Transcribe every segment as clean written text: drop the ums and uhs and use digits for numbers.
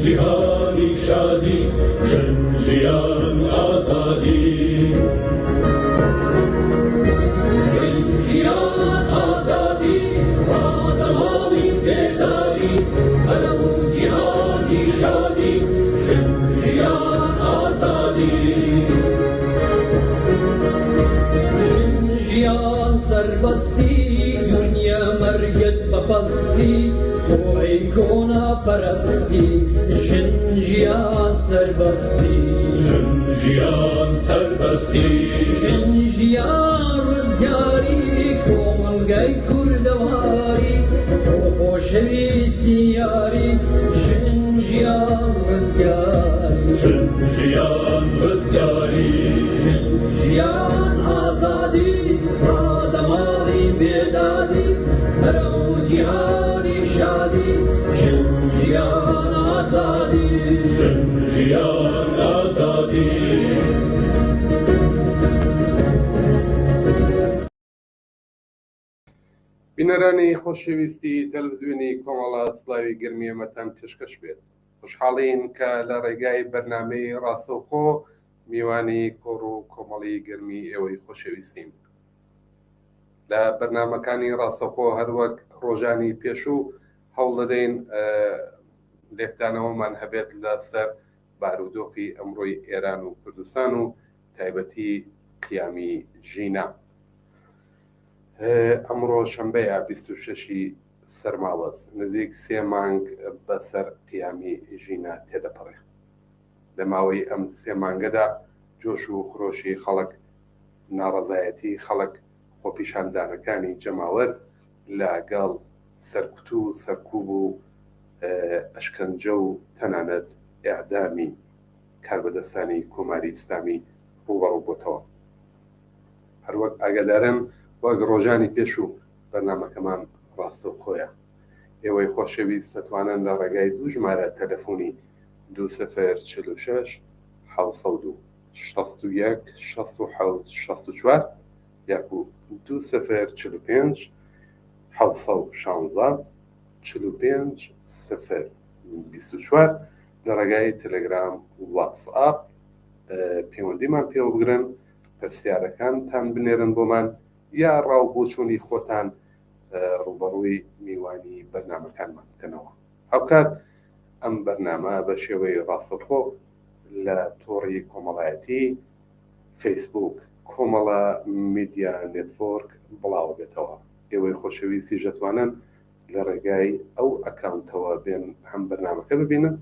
جیهانی شادی ژن ژیان ئازادی. ژن ژیان ئازادی ڕادەماڵی بێداری بەرەو جیهانی شادی ژن ژیان ئازادی. ژن ژیان سەربەستی دونیا مەرگت بە پەستی تۆ ئەی کۆنە پەرستی ژن ژیان سەربەستی. ژن ژیان سەربەستی. ژن ژیان ڕزگاری کۆمەڵگای کوردەواری تۆ خۆشەویستی یاری ژن ژیان ڕزگاری. ژن ژیان ڕزگاری. ژن ژیان ئازادی ڕادەماڵی بێدادی بەرەو جیهانی شادی ژن ژیان ئازادی. ژن ژیان ئازادی. بینەرانی خۆشەویستی تەلەڤزیۆنی کۆمەڵە سڵاوی گەرمی ئێمەتان پێشکەش بێت. خۆشحاڵین کە لە ڕێگای بەرنامەی ڕاستەوخۆ میوانی کۆڕ و کۆمەڵی گەرمی ئێوەی خۆشەویستین. لە بەرنامەکانی ڕاستەوخۆ هەروەک ڕۆژانی پێشوو هەوڵ دەدەین لێکدانەوەمان هەبێت لەسەر بارودۆخی ئەمڕۆی ئێران و کوردستان و تایبەتی قیامی ژینا. ئەمڕۆ شەمبەیە 26 سەرماوەز نزیک سێ مانگ بەسەر قیامی ژینا تێدەپەڕێ. لە ماوەی ئەم سێ مانگەدا جۆش و خرۆشی خەڵک، ناڕەزایەتی خەڵک، خۆپیشاندانەکانی جەماوەر لە گەڵ سەرکوت و سەرکوب و ئەشکەنجە و تەنانەت ئێعدامی کاربەدەستانی کۆماری ئیسلامی ڕووبەڕوو بۆتەوە. هەروەک ئاگادارن وەک ڕۆژانی پێشوو بەرنامەکەمان ڕاستەوخۆیە. ئێوەی خۆشەویست دەتوانن لە ڕێگای دوو ژمارە تەلەفۆنی دوو سفر 46 761 67 64 یاکو دوو سفر 45 716 45 سفر 24 لە ڕێگای تەلەگرام واتسئاپ پەیوەندیمان پێوە بگرن پرسیارەکانتان بنێرن بۆمان یا ڕاو بۆچوونی خۆتان ڕوبەڕووی میوانی بەرنمەکانمان بکەنەوە هاوکات ئەم بەرنامە بە شێوەی ڕاستەوخۆ لە تۆڕی کۆمەڵایەتی فەیسبوک کۆمەڵە میدیا نێتۆرک بڵاوە بێتەوە ئێوەی خۆشەویستی ژەتوانن لە ڕێگای ئەو ئەکاونتەوە بێن هەم بەرنمەکە ببینن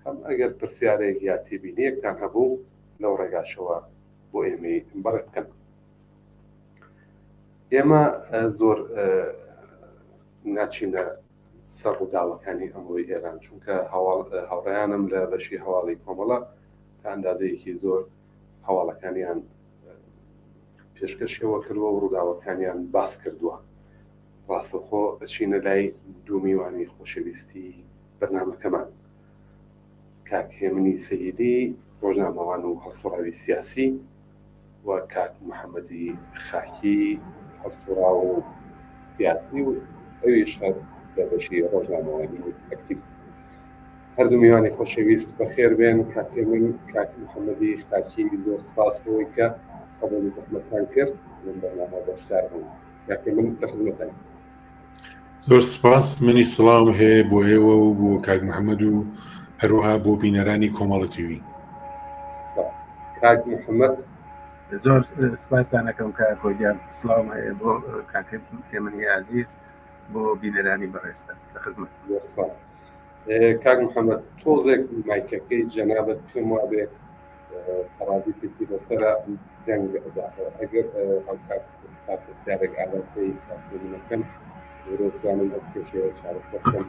هەم ئەگەر پرسیارێک یا تێبینیەکتان هەبوو لەو ڕێگاشەوە بۆ ئێمەی بەڕێ بکەن ئێمە زۆر ناچینە سەر ڕووداوەکانی ئەمڕۆی ئێران چونکە هاوڕێیانم لە بەشی هەواڵی کۆمەڵە تا ئەندازەیەکی زۆر هەواڵەکانیان پێشکەشەوە کردووە و ڕووداوەکانیان باس کردووە ڕاستەخۆ ئەچینە لای دوو میوانی خۆشەویستی بەرنمەکەمان کاک هێمنی سەیدی ڕۆژنامەوان و هەڵسوڕاوی سیاسی و کاک محەممەدی خاکی هەڵسوڕاو و سیاسی و ئەویش هەر لە بەشی ڕۆژنامەوانی ئەکتیڤ. هەردوو میوانی خۆشەویست بەخێر بێن کاک هێمن کاک محەممەدی خاکی زۆر سپاس بۆی کە قبوڵی زەحمەتتان کرد لەم بەرنامە بەشدار بوون. کاک هێمن لە خزمەتتان. زۆر سپاس منی سڵاوم هەیە بۆ ئێوە و بۆ کاک محەممەد و هەروەها بۆ بینەرانی کۆمەڵە تیوی. سپاس کاک محەممەد. زۆر سپاستان ئەکەم کاک کۆگیان سڵاوم هەیە بۆ کاک هێمنی ئازیز بۆ بینەرانی بەڕێزتان لە خزمەت. زۆر سپاس کاک محەممەد تۆزێک مایکەکەی جەنابت پێم وابێ پەڕازیتێکی لەسرە دەنگ ئەداتەوە ئەگەر هاوکات تا پرسیارێک ئاراستەی کاک هێمن بکەن مرۆڤ توانن ئەو کێشەیە چارەسەر بکەن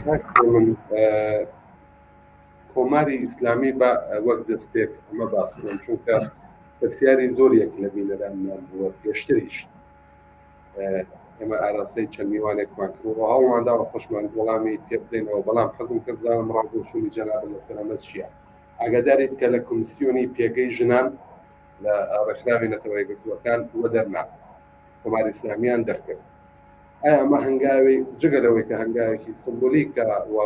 کاک هێمن کۆماری ئیسلامی بە وەک دەستپێک ئەمە باس بکەم چونکە پرسیاری زۆر یەک لە بینەرانمان بووە پێشتریش ئێمە ئاراستەی چەند میوانێکمان کرد و هەوڵمان داوە خۆشمان وەڵامی پێ بدەینەوە بەڵام حەزم کرد بزانم ڕا بۆچوونی جەنابت لەسەر ئەمە چییە ئاگاداریت کە لە کۆمیسیۆنی پێگەی ژنان لە ڕێکخراوی نەتەوە یەکگرتووەکان وەدەرنا کۆماری ئیسلامیان دەرکرد. ئایا ئەمە هەنگاوی جگە لەوەی کە هەنگاوێکی سمبولیکە و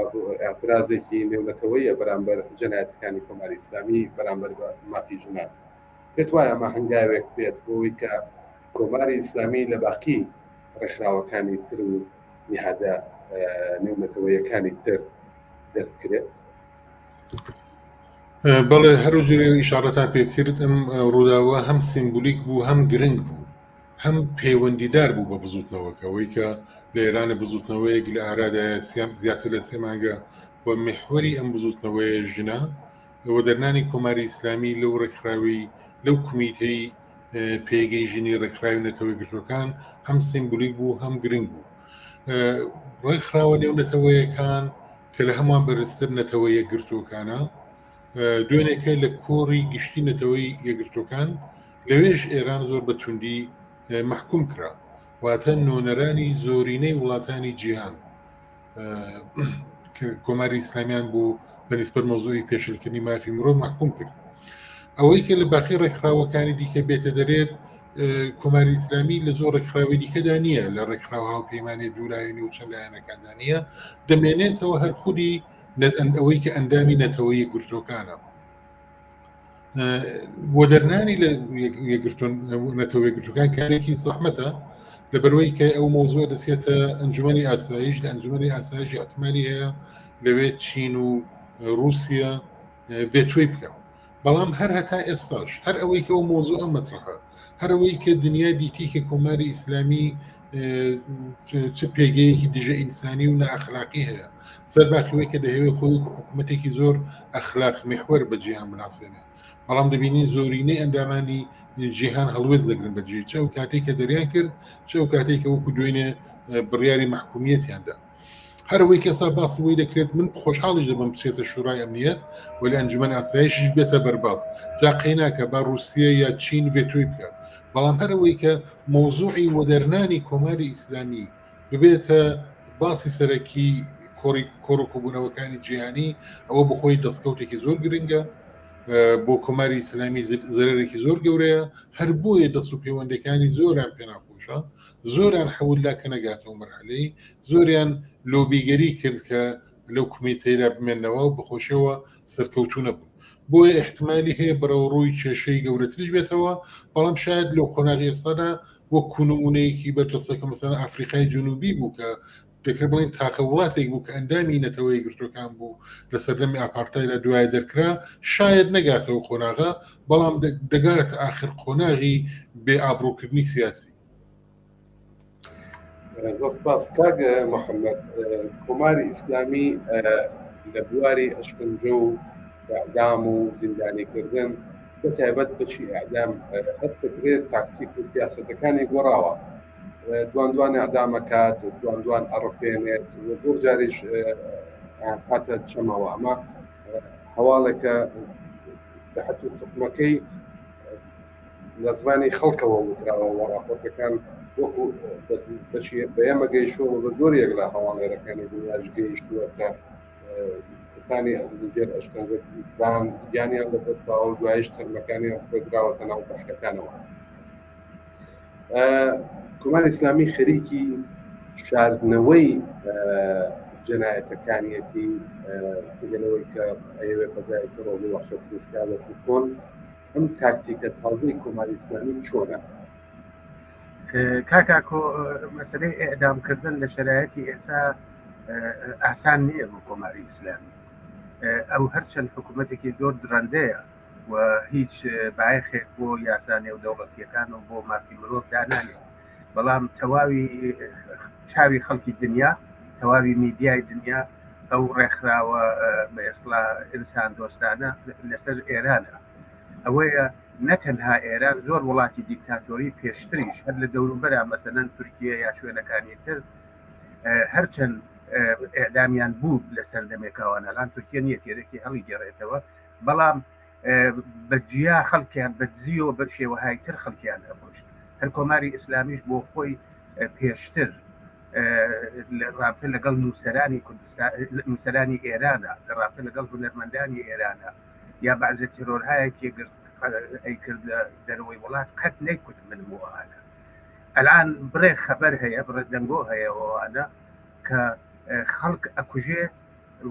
ئاعترازێکی نێونەتەوەیە بەرامبەر جەنایەتەکانی کۆماری ئیسلامی بەرامبەر بە مافی ژنان پێت وایە ئەمە هەنگاوێک بێت بۆی کە کۆماری ئیسلامی لە باقی ڕێکخراوەکانی تر و نیهادە نێونەتەوەیەکانی تر دەربکرێت؟ بەڵێ هەرو جورێ ئیشاڕەتان پێکرد ئەم ڕووداوە هەم سیمبولیک بوو هەم گرنگ بوو هەم پەیوەندیدار بوو بە بزوتنەوەکە ئەوەی کە لە ئێرانە بزوتنەوەیەک لە ئارادایە زیاتر لە سێ مانگە و میحوەری ئەم بزوتنەوەیە ژنە وەدەرنانی کۆماری ئیسلامی لەو ڕێکخراوی لەو کومیتەی پێگەی ژنی ڕێکخراوی نەتەوە یەکگرتووەکان هەم سیمبولیک بوو هەم گرنگ بوو ڕێکخراوە نێونەتەوەیەکان کە لە هەمان بەرزتر نەتەوە یەکگرتووەکانە دوێنێکە لە کۆڕی گشتی نەتەوەی یەکگرتووەکان لەوێش ئێران زۆر بە توندی مەحکوم کرا واتە نۆنەرانی زۆرینەی وڵاتانی جیهان کۆماری ئیسلامیان بۆ بەنیسبەت مەوزوعی پێشلکردنی مافی مرۆڤ مەحکوم کرد ئەوەی کە لە باقی ڕێکخراوەکانی دیکە بێتە دەرێت کۆماری ئیسلامی لە زۆر ڕێکخراوی دیکەدا نییە لە ڕێکخراوە هاوپەیمانی دوولایەنی و چەند لایەنەکاندا نییە دەمێنێتەوە هەر خودی ئەوەی کە ئەندامی نەتەوە یەکگرتووەکانە وەدەرنانی لە نەتەوە یەکگرتووەکان کارێکی زەحمەتە لەبەرەوەی کە ئەو مەوزوع دەچێتە ئەنجومەنی ئاسایش لە ئەنجومەنی ئاسایش احتمالی هەیە لەوێ چین و رووسیا ڤێتۆی بکەن بەڵام هەر هەتا ئێستاش هەر ئەوەی کە ئەو مۆزوع مەترحە هەر ئەوەی کە دنیا دیتی کە کۆماری ئیسلامی چ پێگەیەکی دژە ئینسانی و نائەخلاقی هەیە سەرباقیەوەی کە دەهەوێت خۆی وەکو حکوومەتێکی زۆر ئەخلاق محوەر بە جیهان بناسێنێ بەڵام دەبینین زۆرینەی ئەندامانی جیهان هەڵوێست دەگرن بە جێ چ ئەو کاتێک کە دەریان کرد چ ئەو کاتێک کە وەکو دوێنێ بڕیاری مەحکومیەتیاندا هەر ئەوەی کە ئێستا باسی وەی دەکرێت من خۆشحاڵیش دەبم بچێتە شورای ئەمنیەت و لە ئەنجومەن ئاسایشیش بێتە بەرباس جا قەیناکە با رووسیە یا چین ڤێتۆی بکات بەڵام هەر ئەوەی کە مەوزوعی وەدەرنانی کۆماری ئیسلامی ببێتە باسی سەرەکی کۆڕی کۆڕ و کۆبوونەوەکانی جیهانی ئەوە بخۆی دەستکەوتێکی زۆر گرنگە بۆ کۆماری ئیسلامی زەرەرێکی زۆر گەورەیە هەر بۆیە دەست و پەیوەندەکانی زۆران پێناخۆشە زۆریان حەول دا کە نەگاتەوە مەرحەلەی زۆریان لۆبیگەری کرد کە لەو کومیتەیدا بمێنەوە و بەخۆشیەوە سەرکەوتوو نەبوون بۆیە ئیحتمالی هەیە بەرەوڕووی کێشەی گەورەتریش بێتەوە بەڵام شاید لەو قۆناغی ئێستادا وەکو نمونەیەکی بەرجەستە کە مەسەلەن ئەفریقای جنوبی بوو کە دەکرێت بڵێین تاکە وڵاتێک بوو کە ئەندامی نەتەوە یەکگرتووەکان بوو لە سەردەمی ئاپارتایدا دوایە دەرکرا شاید نەگاتەوە قۆناغە بەڵام دەگاتە ئاخر قۆناغی بێ ئابڕووکردنی سیاسی. زۆر سپاس کاک محەممەد کۆماری ئیسلامی لە بواری ئەشکەنجە و ئەعدام و زیندانیکردن بە تایبەت بەشی ئەعدام هەست دەکرێت تاکتیک و سیاسەتەکانی گۆڕاوە دوان دوان ئەعدامەکات و دوان دوان ئەڕفێنێت و زۆر جاریش خاتە چەمەوە ئەمە هەواڵێکە سەحەت و سقمەکەی لە زمانی خەڵکەوە وتراوە و راپۆرتەکان وەکو بەشی بە ئێمە گەیشتووە و بە زۆر یەک لە هەواڵنێرەکانی دنیاش گەیشتووە کە کەسانی لەژێر ئەشکەنجەدان گیانیان لەدەستداوە و دوایش تەرمەکانیان فڕێدراوەتە ناو بەحرەکانەوە. کۆماری ئیسلامی خەریکی شاردنەوەی جەنایەتەکانیەتی جگە لەوەی کە ئەیەوێ فەزایەکی ڕۆڵ و وەحشەت دروستکا وەکو کۆن ئەم تاکتیکە تازەی کۆماری ئیسلامی چۆنە؟ کاکاکۆ مەسلەی ئەعدامکردن لە شەرایەتی ئێستا ئاسان نییە بۆ کۆماری ئیسلامی ئەو هەرچەند حکوومەتێکی زۆر درەندەیە و هیچ بایەخێک بۆ یاسا نێودەوڵەتیەکان و بۆ مافی مرۆڤ دانانێت بەڵام تەواوی چاوی خەڵکی دنیا تەواوی میدیای دنیا ئەو ڕێکخراوە بە ئێسڵا ئینسان دۆستانە لەسەر ئێرانە ئەوەیە نەتەنها ئێران زۆر وڵاتی دیکتاتۆری پێشتریش هەر لە دەوروبەرا مەسەلەن تورکیە یا شوێنەکانی تر هەرچەند ئێعدامیان بوو لە سەردەمێکەوە ئەلان تورکیە نییە تێرێکی هەڵی گێڕێتەوە بەڵام بە جیا خەڵکیان بە دزیەوە بە شێوەهای تر خەڵکیان ئەکوشت هەر کۆماری ئیسلامیش بۆ خۆی پێشتر لە ڕابتە لەگەڵ نووسەرانی کوردستان نووسەرانی ئێرانە لە ڕابتە لەگەڵ هونەرمەندانی ئێرانە یا بەعزە تێرۆرهایەکی گرت ئەیکرد لە دەرەوەی وڵات قەت نەیکوت من موئانە. ئەلان بڕێ خەبەر هەیە بڕێ دەنگۆ هەیە ئەوانە کە خەڵک ئەکوژێ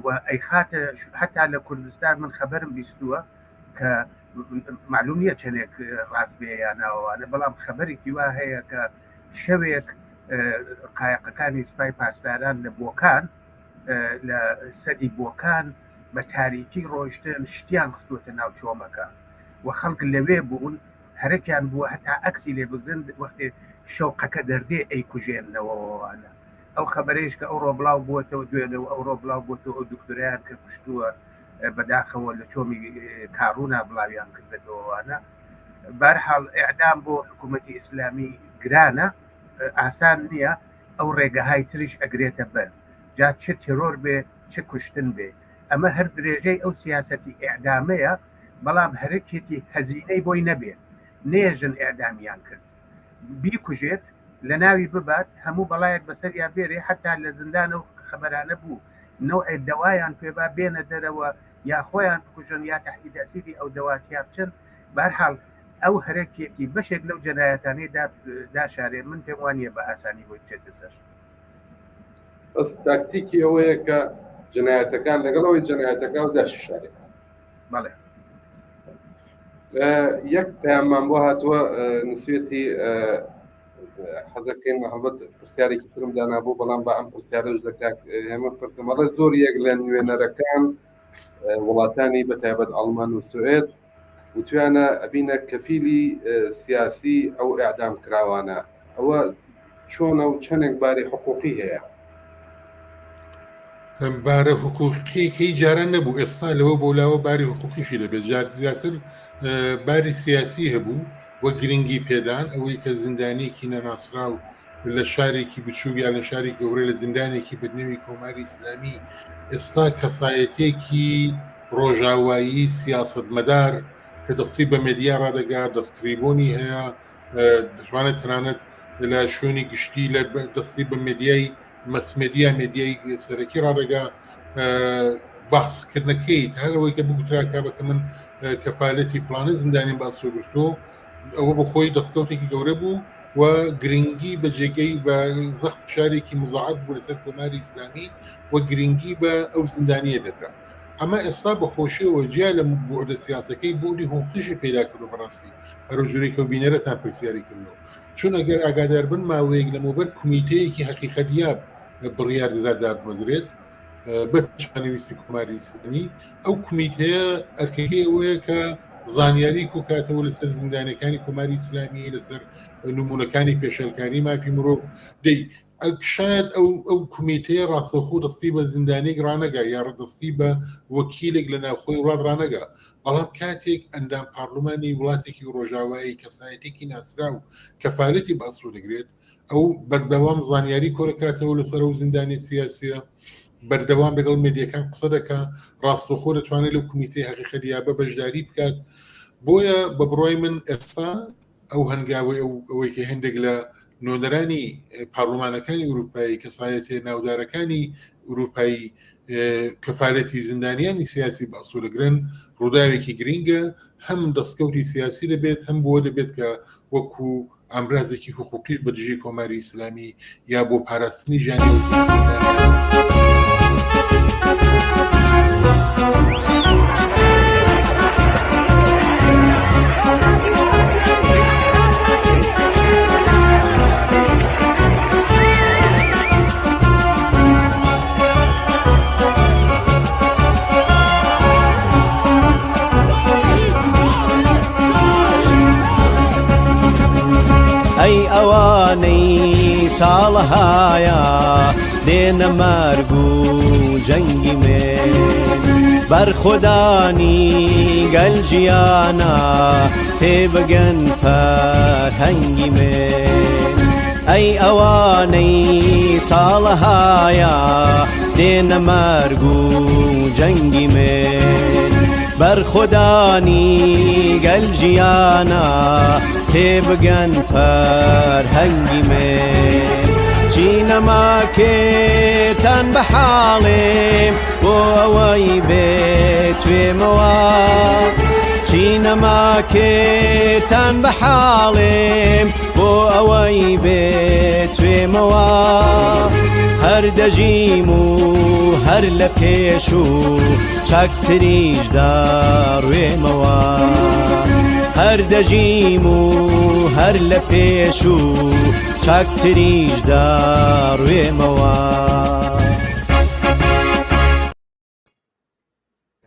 و ئەیخاتە حتا لە کوردستان من خەبەرم بیستووە کە معلوم نییە چەندێک ڕاست بێ یا ناوانە بەڵام خەبەرێکی وا هەیە کە شەوێک قایقەکانی سپای پاسداران لە بۆکان لە سەدی بۆکان بە تاریکی ڕۆیشتن شتیان خستووەتە ناو چۆمەکە و خەڵک لەوێ بوون هەرەکیان بووە هەتا عەکسی لێ بگرن وەختێ شەوقەکە دەردێ ئەیکوژێننەوەوانە ئەو خەبەرەیش کە ئەوڕۆ بڵاو بووەتەوە دوێنێ و ئەوڕۆ بڵاو بووەتەوە ئەو دکتۆرایان کە کوشتووە بەداخەوە لە چۆمی کاڕونا بڵاویان کردەتەوەوانە بارحاڵ ئیعدام بۆ حکوومەتی ئیسلامی گرانە ئاسان نییە ئەو ڕێگەهای تریش ئەگرێتە بەر جا چ تێرۆر بێ چ کوشتن بێ ئەمە هەر درێژەی ئەو سیاسەتی ئیعدامەیە بەڵام هەرەکێتی هەزینەی بۆی نەبێت نێژن ئیعدامیان کرد بیکوژێت لەناوی ببات هەموو بەڵایەک بەسەریا بێرێ حەتا لە زیندان ئەو خەبەرانە بوو نەوعێ دەوایان پێبا بێنە دەرەوە یا خۆیان بکوژن یا تەحتی تەئسیری ئەو دەوا تیا بچن بەهەرحاڵ ئەو هەرەکێتی بەشێک لەو جەنایەتانەی داشارێ من پێم وانیە بە ئاسانی بۆی بچێتە سەر. بەس تاکتیکی ئەوەیە کە جنایەتەکان لەگەڵ ئەوەی جنایەتەکە و داششارێت. بەڵێ. یەک پەیاممان بۆ هاتووە نووسێتی حەزەکەین هەڵبەت پرسیارێکی ترم دانابوو بەڵام بە ئەم پرسیارش دەکات ئێمە پرسمەڵە زۆر یەک لە نوێنەرەکان وڵاتانی بە تایبەت ئەڵمان و سوئێد وتویانە ئەبینە کەفیلی سیاسی ئەو ئەعدام کراوانە ئەوە چۆنە و چەندێک باری حقوقی هەیە؟ بارە حقوقیەکەی جاران نەبوو ئێستا لەوە بۆ لاوە باری حقوقیشی دەبێت جار زیاتر باری سیاسی هەبوو و گرنگی پێدان ئەوەی کە زیندانیەکی نەناسراو لە شارێکی بچووک یا لە شاری گەورە لە زیندانێکی بەرنەوی کۆماری ئیسلامی ئێستا کەسایەتێکی ڕۆژاوایی سیاستمەدار کە دەستی بە مێدیا ڕادەگا دەستریبۆنی هەیە دەتوانێت تەنانەت لە شوێنی گشتی لە دەستی بە مێدیای مەسمێدیا مێدیای سەرەکی ڕادەگا باسکردنەکەیت هەر ئەوەی کە بگوترا کابەکە من کەفالەتی فلانە زیندانیم باسۆ گرتۆ ئەوە بۆ خۆی دەستکەوتێکی گەورە بوو و گرنگی بە جێگەی بە زەخت فشارێکی مزاعف بوو لەسەر کۆماری ئیسلامی و گرنگی بە ئەو زیندانیە دەدرا ئەمە ئێستا بە خۆشیەوە جیا لە بوعدە سیاسەکەی بوعدی حقوقیشی پەیدا کردو بەڕاستی هەرو جورێک کە بینەرەتان پرسیاری کردو چون ئەگەر ئاگادار بن ماوەیەک لەمەوبەر کومیتەیەکی حەقیقەتیاب بڕیار درا دابمەزرێت بە پشانەویستی کۆماری ئیسلامی ئەو کومیتەیە ئەرکەکەی ئەوەیە کە زانیاری کۆکاتەوە لەسەر زیندانەکانی کۆماری ئیسلامی لەسەر نمونەکانی پێشێلکاری مافی مرۆڤ دەی شاید ئەو ئەو کومیتەیە ڕاستەوخۆ دەستی بە زیندانێک ڕانەگا یا دەستی بە وەکیلێک لە ناوخۆی وڵات ڕانەگا بەڵام کاتێک ئەندام پارلمانی وڵاتێکی ڕۆژاوایی کەسایەتێکی ناسراو کەفالەتی بە ئەسڵ دەگرێت ئەو بەردەوام زانیاری کۆرەکاتەوە لەسەر ئەو زیندانی سیاسیە بەردەوام لەگەڵ مێدیەکان قسە دەکا ڕاستەخۆ دەتوانێت لەو کومیتەی حەقیقەت یابە بەشداری بکات بۆیە بە بڕای من ئێستا ئەو هەنگاوەی ئەو ئەوەی کە هەندێک لە نۆنەرانی پارلمانەکانی ئوروپایی کەسایەتیە ناودارەکانی ئوروپایی کەفالەتی زیندانیانی سیاسی بە ئەستۆ دەگرن ڕووداوێکی گرینگە هەم دەستکەوتی سیاسی دەبێت هەم بۆ دەبێت کە وەکو ئامرازێکی حقوقی بە دژی کۆماری ئیسلامی یا بۆ پاراستنی ژیانی ئەو زیندانیانە. ئەی ئەوانەی ساڵەهایە دێنە مەرگ و جەنگی مێ بەرخۆدانی گەل ژیانە تێبگەن فەرهەنگی مێ ئەی ئەوانەی ساڵەهایە دێنە مەرگ و جەنگی مێ بەرخۆدانی گەل ژیانە تێبگەن فەرهەنگی مێ چینەماکێتان بە حاڵێ بۆ ئەوەی بێتوێمەوە چینەماکێتان بە حاڵێم بۆ. بۆ ئەوەی بێتوێمەوە هەر دەژیم و هەر لە پێش و چاکتریش داڕوێمەوە هەر دەژیم و هەر لە پێش و چاکتریش داڕوێمەوە.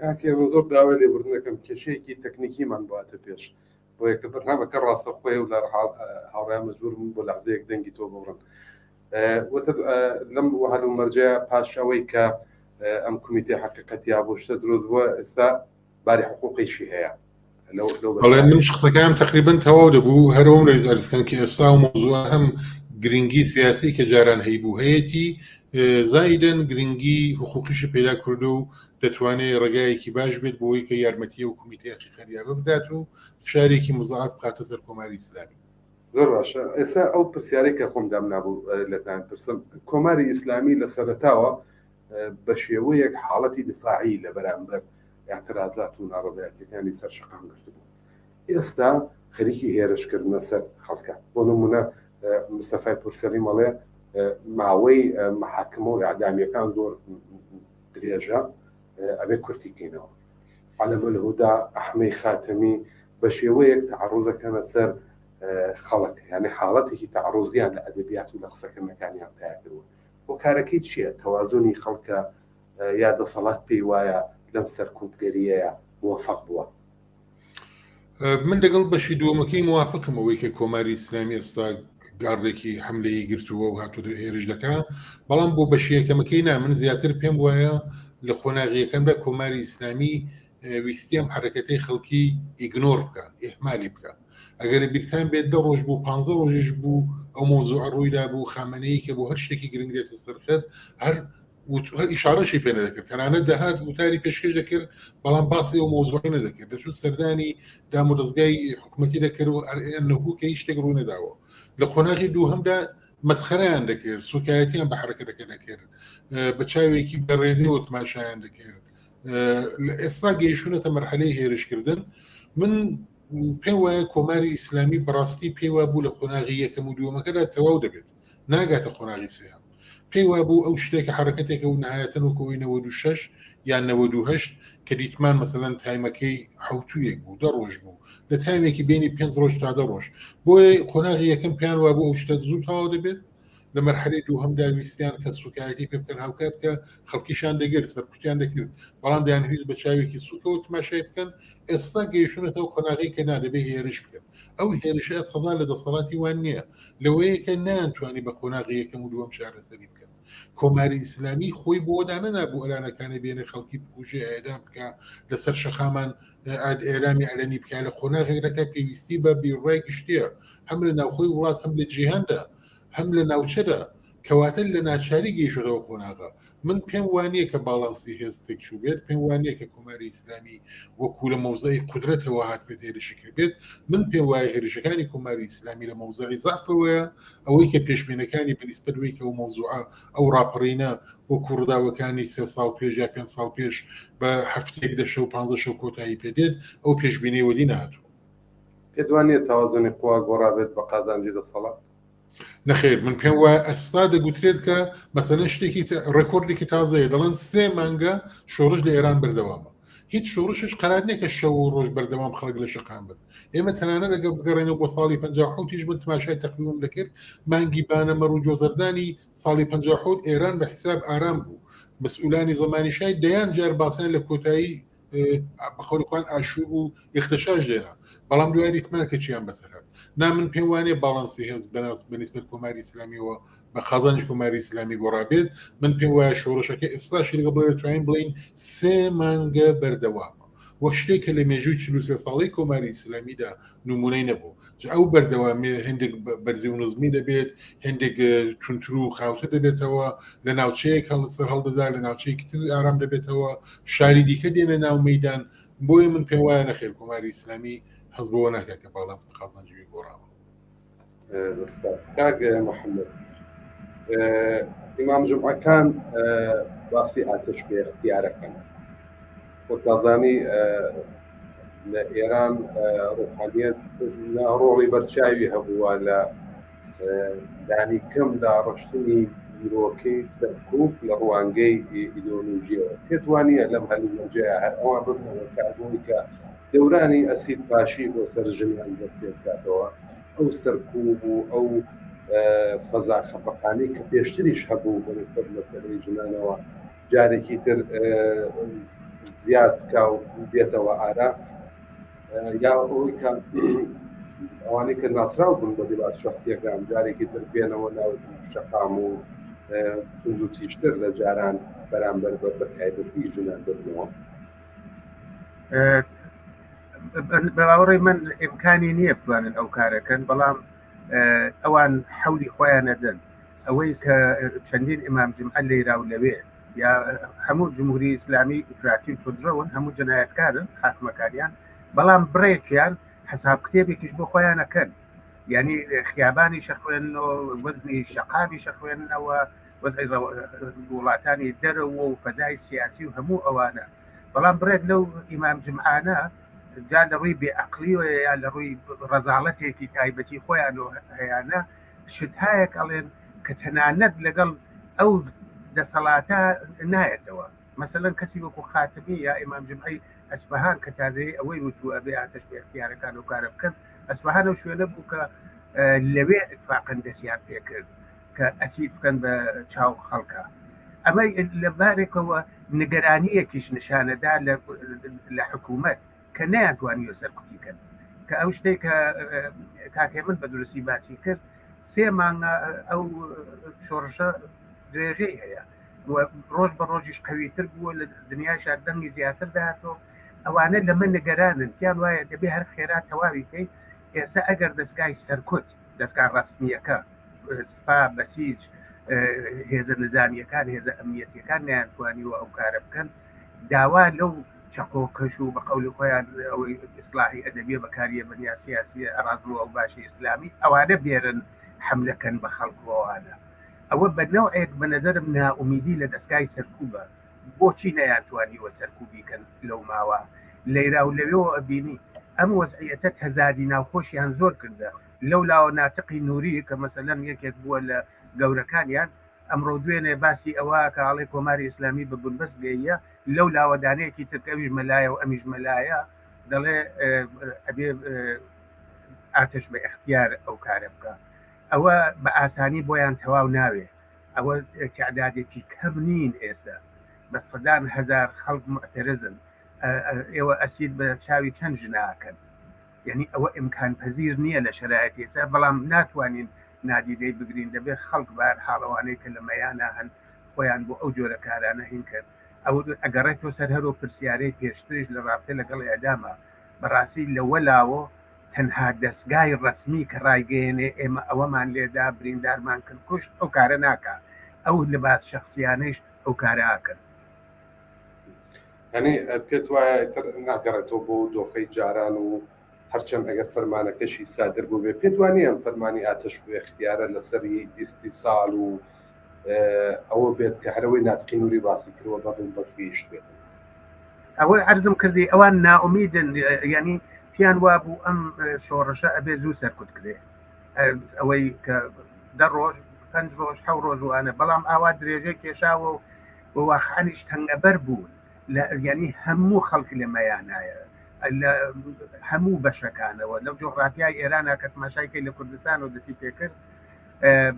کاک هێمن زۆر داوای لێبوردن دەکەم کێشەیەکی تەکنیکیمان بۆ هاتە پێش بۆیە کە بەرنامەکە ڕاستەوخۆیە و لە هاوڕێیان مەجبور بوون بۆ لەحزەیەک دەنگی تۆ ببڕن وتت لەم هەلومەرجەیە پاش ئەوەی کە ئەم کمیتەی حەقیقەتی یا بۆ شتە دروست بووە ئێستا باری حقوقیشی هەیە بەڵێ منیش قسەکانم تقریبا تەواو دەبوو هەرەوەم رئیس ئەرزکەن کە ئێستا و مەوزوع هەم گرنگی سیاسی کە جاران هەیبوو هەیەتی زایدەن گرنگی حقوقیشی پەیدا کردو و دەتوانێت ڕێگایەکی باش بێت بۆی کە یارمەتی و کمیتەی حقیقەت بدات و فشارێکی مزاعف بخاتە سەر کۆماری ئیسلامی. زۆر باشە ئێستا ئەو پرسیارەی کە خۆم دامنابوو لەتان پرسم کۆماری ئیسلامی لە سەرەتاوە بە شێوەیەک حاڵەتی دفاعی لە بەرامبەر اعترازات و ناڕەزایەتیەکانی سەر شەقام گرتبوو ئێستا خەریکی هێرشکردنە سەر خەڵکە بۆ نمونە مستەفای پورسەلیم ئەڵێ ماوەی محاکمە و ئەعدامیەکان زۆر درێژە ئەبێ کورتی کەینەوە عەلەم الهودا ئەحمەی خاتەمی بە شێوەیەک تعرضەکەنە سەر خەڵک یعنی حاڵەتێکی تعرضیان لە ئەدەبیات و لە قسەکردنەکانیان پیا کردووە هۆکارەکەی چییە؟ تەوازنی خەڵکە یا دەسەڵات پێی وایە لەم سەرکوتگەرییەیە موەفەق بووە؟ من لەگەڵ بەشی دووەمەکەی موافقم ئەوەی کە کۆماری ئیسلامی ئێستا گاردێکی حملەی گرتووە و هاتوو هێرش دەکا بەڵام بۆ بەشی یەکەمەکەی نا من زیاتر پێم وایە لە قۆناغی یەکەمدا کۆماری ئیسلامی ویستی ئەم حەرەکەتەی خەڵکی ignore بکە ئیهمالی بکە ئەگەر بیرتان بێت دە ڕۆژ بوو پ ڕۆژیش بوو ئەو مۆزوع ڕوویدا بوو خامنەیی کە بۆ هەر شتێکی گرنگ دێتە سەرخەت هەر هەر ئیشارەشی پێ نەدەکرد تەنانەت دەهات وتاری پێشکەش دەکرد بەڵام باسی ئەو مۆزوعی نەدەکرد دەچوو سەردانی دام و دەستگای حکوومەتی دەکرد و نەبوو کە هیچ شتێک ڕووی نەداوە لە قۆناغی دووهەمدا مەسخەرەیان دەکرد سوکایەتیان بە حرەکەتەکە دەکرد بە چاوێکی بەڕێزیەوە تماشایان دەکرد لە ئێستا گەیشتونەتە مەرحەلەی هێرشکردن من پێم وایە کۆماری ئیسلامی بەڕاستی پێی وابوو لە قۆناغی یەکەم و دووەمەکەدا تەواو دەبێت ناگاتە قۆناغی سێهەم پێی وابوو ئەو شتێکە حرەکەتێکە و نهایەتەن وەکەوەی 96 یان 98 کە دیتمان مەسەلەن تایمەکەی حوتویەک بوو دە ڕۆژ بوو لە تایمێکی بینی پێنج ڕۆژ تا دە ڕۆژ بۆیە قۆناغی یەکەم پێیان وابوو ئەو شتە زوو تەواو دەبێت لە مەرحەلەی دووهەمدا ویستیان کە سوکایەتی پێ بکەن هاوکات کە خەڵکیشان دەگرت سەرکوتیان دەکرد بەڵام دەیانویست بە چاوێکی سوکەوە تماشای بکەن ئێستا گەیشتونەتەوە قۆناغی کە نادەبێ هێرش بکەن ئەو هێرشە ئەسخەزان لە دەسەڵاتی وان نییە لەوەیە کە نەیانتوانی بە قۆناغی یەکەم و دووەم چارەسەری بکەن کۆماری ئیسلامی خۆی بۆ دانەنابوو ئەلانەکانی بێنێ خەڵکی بکوژێ ئێدام بکە لەسەر شەقامان ئێلامی عەلەنی بکە لە قۆناغێک دەکە پێویستی بە بیرڕای گشتیە هەم لە ناوخۆی وڵات هەم لە جیهاندا هەم لە ناوچەدا کەواتە لە ناچاری گەیشتەوە قۆناغە من پێم وانییە کە باڵانسی هێز تێکچوو بێت پێم وانییە کە کۆماری ئیسلامی وەکو لە مەوزعی قودرەتەوە هاتبێت هێرشی کردبێت من پێم وایە هێرشەکانی کۆماری ئیسلامی لە مەوزعی زەعفەوەیە ئەوەی کە پێشبینەکانی بەنیسبەت وەی کە ئەو مەوزوعە ئەو ڕاپەڕینە وەکو ڕووداوەکانی سێ ساڵ پێش یا پێنج ساڵ پێش بە هەفتەیەک دە شەو پانزە شەو کۆتایی پێ دێت ئەو پێشبینەی وەدی نەهاتووە. پێت وا نییە تەوازنی قوا گۆڕابێت بە قازانجی دەسەڵات؟ نەخێر من پێم وایە ئەستا دەگوترێت کە مەسەلەن شتێکی ڕێکۆردێکی تازەیە دەڵێن سێ مانگە شۆڕش لە ئێران بەردەوامە هیچ شۆڕشش قەرار نییە کە شەو و ڕۆژ بەردەوام خەڵک لە شەقام بن ئێمە تەنانەت ئەگەر بگەڕێنەوە بۆ ساڵی 57یش من تماشای تەقویمم دەکرد مانگی بانەمەڕ و جۆزەردانی ساڵی 57 ئێران بە حیساب ئارام بوو مەسئولانی زەمانی شای دەیان جار باسیان لە کۆتایی بەقەولی خۆیان ئاشوب و اختشاش دێنا بەڵام دوای دیتمان کە چیان بەسەر هات نا من پێم وانێ باڵانسی هێز بەناس بەنیسبەت کۆماری ئیسلامیەوە بە قازانجی کۆماری ئیسلامی گۆڕا بێت من پێم وایە شۆڕشەکە ئێستا شیرگە بڵێ دەتوانین بڵین سێ مانگە بەردەوامە وە شتێک کە لە مێژووی 43 ساڵەی کۆماری ئیسلامیدا نمونەی نەبوو جا ئەو بەردەوامیە هێندێک بەرزی و نزمی دەبێت هێندێک تونتر و خاوتر دەبێتەوە لە ناوچەیەک هەڵ سەر هەڵدەدا لە ناوچەیەکی تر ئارام دەبێتەوە شاری دیکە دێنە ناو مەدان بۆیە من پێم وایە نەخێر کۆماری ئیسلامی حەز بەوە ناکات کە باڵانس بە قازانجی گۆڕاوە سپاس کاک محەممەد ئیمام جومعەکان باسی ئاتەش بێ اختیارەکەن وەک دەزانی لە ئێران ڕوحانیەت ڕۆڵی بەرچاوی هەبووە لە لانی کەم داڕشتنی بیرۆکەی سەرکوب لە ڕوانگەی ئیدۆلۆژیەوە پێت وانە لەم هەلومەرجەیە هەر ئەوان ببنەوە کار بۆی کە دەورانی ئەسید پاشی بۆ سەر ژنان دەست پێ بکاتەوە ئەو سەرکوب و ئەو فەزا خەفەقانی کە پێشتریش هەبوو بە نسبەت مەسەلەی ژنانەوە جارێکی تر زیاد بکا و بێتەوە ئارا یا ئەوەی کە ئەوانەی کە ناسراو بوون بە لباس شخصیەکان جارێکی تر بێنەوە ناو شەقام و توند و تیژتر لە جاران بەرامبەر بە بە تایبەتی ژنان ببنەوە. بە باوەڕی من ئیمکانی نییە بتوانن ئەو کارەکەن بەڵام ئەوان حەولی خۆیان نەدەن ئەوەی کە چەندین ئیمام جمعە لێرا و لەوێ یا هەموو جمهوری ئیسلامی ئیفراتی و توندڕەون هەموو جەنایەتکارن حاکمەکانیان بەڵام بڕێکیان حەساب کتێبێکیش بۆ خۆیانەکەن یعنی خیابانی شەخوێنەوە وەزنی شەقامی شەخوێنەوە وەزعی وڵاتانی دەرەوە و فەزای سیاسی و هەموو ئەوانە بەڵام بڕێک لەو ئیمام جمعانە جا لە ڕووی بێئەقلیەوە یا لە ڕووی ڕەزاڵەتێکی تایبەتی خۆیان و هەیانە شتهایەک ئەڵێن کە تەنانەت لەگەڵ ئەو دەسەڵاتە نایەتەوە مەسەلەن کەسی وەکو خاتمی یا ئیمام جمعەی ئەسفەهان کە تازەیە ئەوەی وتوو ئەبێ ئاتەش بە اختیارەکان و کارە بکەن ئەسفەهان ئەو شوێنە بوو کە لەوێ اتفاقا دەستیان پێکرد کە ئەسید بکەن بە چاو خەڵکە ئەمە لە بارێکەوە نیگەرانیەکیش نیشانەدا لە حکوومەت کە نەیانتوانیوە سەرکوتی کەن کە ئەو شتێک کە کاکێ من بە دروستی باسی کرد سێ مانگە ئەو شۆڕشە درێژەی هەیە ڕۆژ بە ڕۆژیش قویتر بووە لە دنیاشا دەنگی زیاتر داهاتۆ ئەوانە لەمە نگەرانن پیان وایە دەبێ هەر خێرا تەواوی کەی ئێستا ئەگەر دەستگای سەرکوت دەستگا ڕەسمییەکە سپا بەسیج هێزە نزامیەکان هێزە ئەمنیەتیەکان نەیانتوانیوە ئەو کارە بکەن داوا لەو چەقۆکەش و بە قەولی خۆیان ئەوەی ئیسلاحی ئەدەبیە بەکاریە بن یا سیاسیە ئەڕازڵ و ئەوباشی ئیسلامی ئەوانە بێرن حەملەکەن بە خەڵک و ئەوانە ئەوە بە نەوعێک بە نەزەرم نائومیدی لە دەستگای سەرکوبە بۆچی نەیانتوانیوە سەرکوبی کەن لەو ماوە لەیرا و لەوێوە ئەبینی ئەم وەزعیەتە تەزادی ناوخۆشیان زۆر کردە لەو لاوە ناتقی نوری کە مەسەلەن یەکێک بووە لە گەورەکانیان ئەمڕۆ دوێنێ باسی ئەوە کە ئاڵێ کۆماری ئیسلامی بە بنبەست گەییە لەو لاوە دانەیەکی تر کە ئەویش مەلایە و ئەمیش مەلایە دەڵێ ئەبێ ئاتەش بە ئیختیار ئەو کارە بکە ئەوە بە ئاسانی بۆیان تەواو ناوێ ئەوە تعدادێکی کەم نین ئێستا بە سەدان هەزار خەڵک معتەرزن ئێوە ئەسید بە چاوی چەند ژناکەن یعنی ئەوە ئیمکان پذیر نییە لە شرایەتی ئێستا بەڵام ناتوانین نادیدەی بگرین دەبێت خەڵک بار حاڵەوانەی کە لە مەیانە هەن خۆیان بۆ ئەو جۆرە کارانە هین کرد ئەو ئەگەڕێتەوە سەر هەرو پرسیارەی پێشتریش لە ڕابتە لەگەڵ ئێعدامە بەڕاستی لەوە لاوە تەنها دەسگای ڕەسمی کە ڕایگەیەنێ ئێمە ئەوەمان لێدا بریندارمان کرد کوشت ئەو کارە ناکا ئەو لباس شەخسیانەیش ئەو کارە ئەکەن. یانی پێت وایە ئیتر ناگەڕێتەوە بۆ دۆخەی جاران و هەرچەند ئەگەر فەرمانەکەشی سادر بووبێ پێت وانییە ئەم فەرمانی ئاتەش بێ اختیارە لەسەری ئیستیسال و ئەوە بێت کە هەرەوەی ناتقی نوری باسی کردوە بە بنبەست گەیشت بێت ئەوە عەرزم کردی ئەوان نائومیدن یعنی پیان وابوو ئەم شۆڕشە ئەبێ زوو سەرکوت کرێ ئەوەی کە دە ڕۆژ پنج ڕۆژ حەو ڕۆژ وانە بەڵام ئاوا درێژەی کێشاوە و واخانیش تەنگەبەر بوون لە یعنی هەموو خەڵک لە مەیانایە لە هەموو بەشەکانەوە لەو جۆغرافیای ئێرانە کە تماشایکەی لە کوردستان و دەسی پێکرد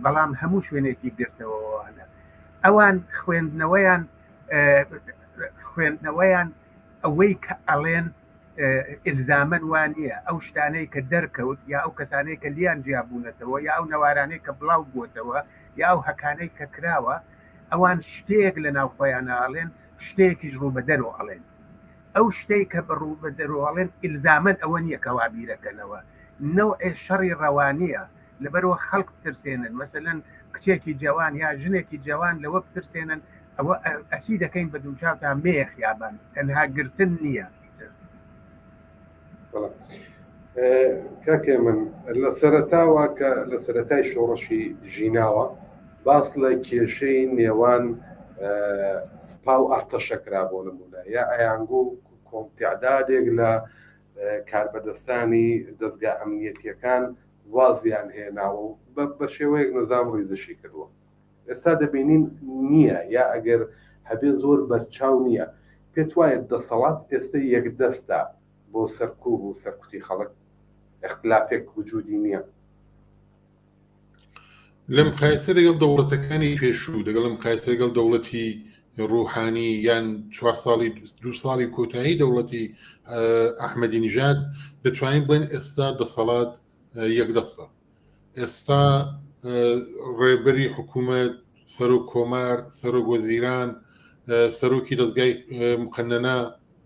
بەڵام هەموو شوێنێکی گرتەوەوانە ئەوان خوێندنەوەیان خوێندنەوەیان ئەوەی کە ئەڵێن ئلزامەن وان نییە ئەو شتانەی کە دەرکەوت یا ئەو کەسانەی کە لیان جیابوونەتەوە یا ئەو نەوارانەی کە بڵاو بووەتەوە یا ئەو هەکانەی کە کراوە ئەوان شتێک لە ناو خۆیان ئاڵێن شتێکیش ڕوو بە دەرەوە ئەڵێن ئەو شتەی کە بە ڕوو بە دەرەوە ئەڵێن ئیلزامەن ئەوە نییە کە وا بیرەکەنەوە نەوعێ شەڕی ڕەوانییە لەبەرئەوە خەڵک بترسێنن مەسەلەن کچێکی جەوان یا ژنێکی جەوان لەوە بترسێنن ئەوە ئەسی دەکەین بە دووچاوتا مێیە خیابان تەنها گرتن نییە ئیتر. کاکێ من لە سەرەتاوە کە لە سەرەتای شۆڕشی ژیناوە باس لە کێشەی نێوان سپا و ئەرتەشە کرا بۆ نمونە یا ئەیانگو کۆمتیعدادێک لە کاربەدەستانی دەستگا ئەمنیەتیەکان وازیان هێناوە و بە شێوەیەک نەزام ڕیزشی کردووە ئێستا دەبینین نییە یا ئەگەر هەبێ زۆر بەرچاو نییە پێت وایە دەسەڵات ئێستا یەکدەستە بۆ سەرکوب و سەرکوتی خەڵک اختلافێک وجودی نییە؟ لە مقایسە لەگەڵ دەوڵەتەکانی پێشوو لەگەڵ مقایسە لەگەڵ دەوڵەتی ڕوحانی یان چوار ساڵی دوو ساڵی کۆتایی دەوڵەتی ئەحمەدی نژاد دەتوانین بڵێن ئێستا دەسەڵات یەکدەستە ئێستا ڕێبەری حکوومەت سەرۆک کۆمار سەرۆک وەزیران سەرۆکی دەستگای مقننە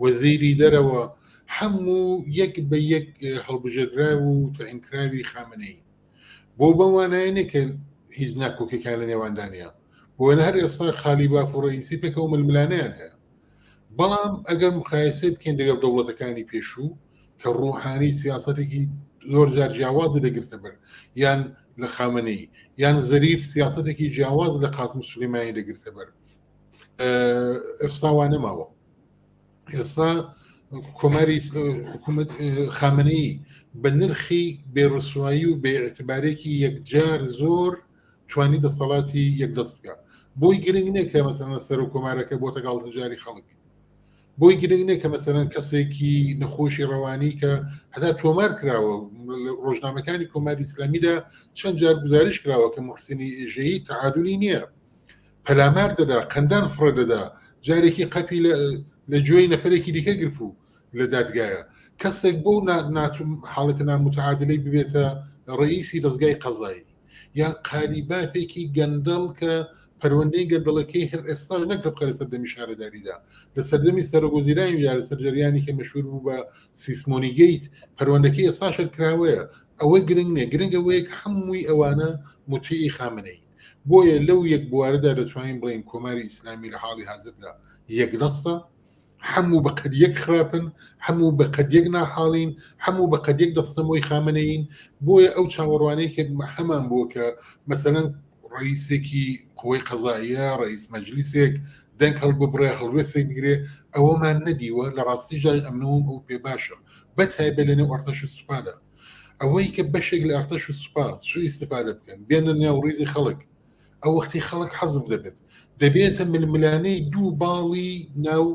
وەزیری دەرەوە هەموو یەک بە یەک هەڵبژێردراو و تەعینکراوی خامنەیی بۆ بەم وانایە نییە کە هیچ ناکۆکیەکان لە نێواندا نییە بۆ هەر ئێستا قالیباف و ڕئیسی پێکەوە ململانێیان هەیە بەڵام ئەگەر مقایسەی بکەین لەگەڵ دەوڵەتەکانی پێشوو کە ڕوحانی سیاسەتێکی زۆر جار جیاوازی دەگرتە بەر یان لە خامنەیی یان زەریف سیاسەتێکی جیاواز لە قاسم سلیمانی دەگرتە بەر ئێستا وا نەماوە ئێستا کۆماری حکوومەت خامنەیی بە نرخی بێڕسوایی و بێئیعتبارێکی یەکجار زۆر توانی دەسەڵاتی یەکدەست بکە بۆی گرنگ نییە کە مەسەلەن سەرۆک کۆمارەکە بۆتە گاڵتەجاری خەڵک بۆی گرنگ نییە کە مەسەلەن کەسێکی نەخۆشی ڕەوانی کە هەتا تۆمار کراوە ڕۆژنامەکانی کۆماری ئیسلامیدا چەند جار گزارش کراوە کە محسنی ئێژەیی تەعادلی نییە پەلامار دەدا، قەندان فڕێ دەدا، جارێکی قەپی لە گوێی نەفەرێکی دیکە گرتبوو لە دادگایە. کەسێک بەو حاڵەتە ناموتەعادلەی ببێتە ڕەئیسی دەزگای قەزایی یان قالیبافێکی گەندەڵ کە پەروەندەی گەندەڵەکەی هەر ئێستاش نەک تەبقە لە سەردەمی شارەداریدا لە سەردەمی سەرۆکوەزیرانیدا لەسەر جەریانی کە مەشهور بوو بە سیسمۆنی گەیت پەروەندەکەی ئێستاش هەر کراوەیە. ئەوە گرنگ نییە، گرنگ ئەوەیە کە هەمووی ئەوانە موتیعی خامنەیین. بۆیە لەو یەک بوارەدا دەتوانین بڵێین کۆماری ئیسلامی لە حاڵی حازردا یەکدەستە، هەموو بە قەد یەک خراپن، هەموو بە قەد یەک ناحاڵین، هەموو بە قەد یەک دەستەمۆی خامنەیین، بۆیە ئەو چاوەڕوانەی کە هەمان بووە کە مەسەلەن ڕەئیسێکی قوەی قەزائیە، ڕەئیس مەجلیسێک دەنگ هەڵببڕێ، هەڵوێستێک بگرێ، ئەوەمان نەدیوە، لە ڕاستیشدا ئەمنەوەم ئەو پێ باشە، بەتایبەت لەنێو ئەرتەش و سوپادا. ئەوەی کە بەشێک لە ئەرتەش و سوپا سوء ئیستفادە بکەن بێنە نێو ڕیزی خەڵک ئەو وەختی خەڵک حەزف دەبێت دەبێتە ململانێی دوو باڵی ناو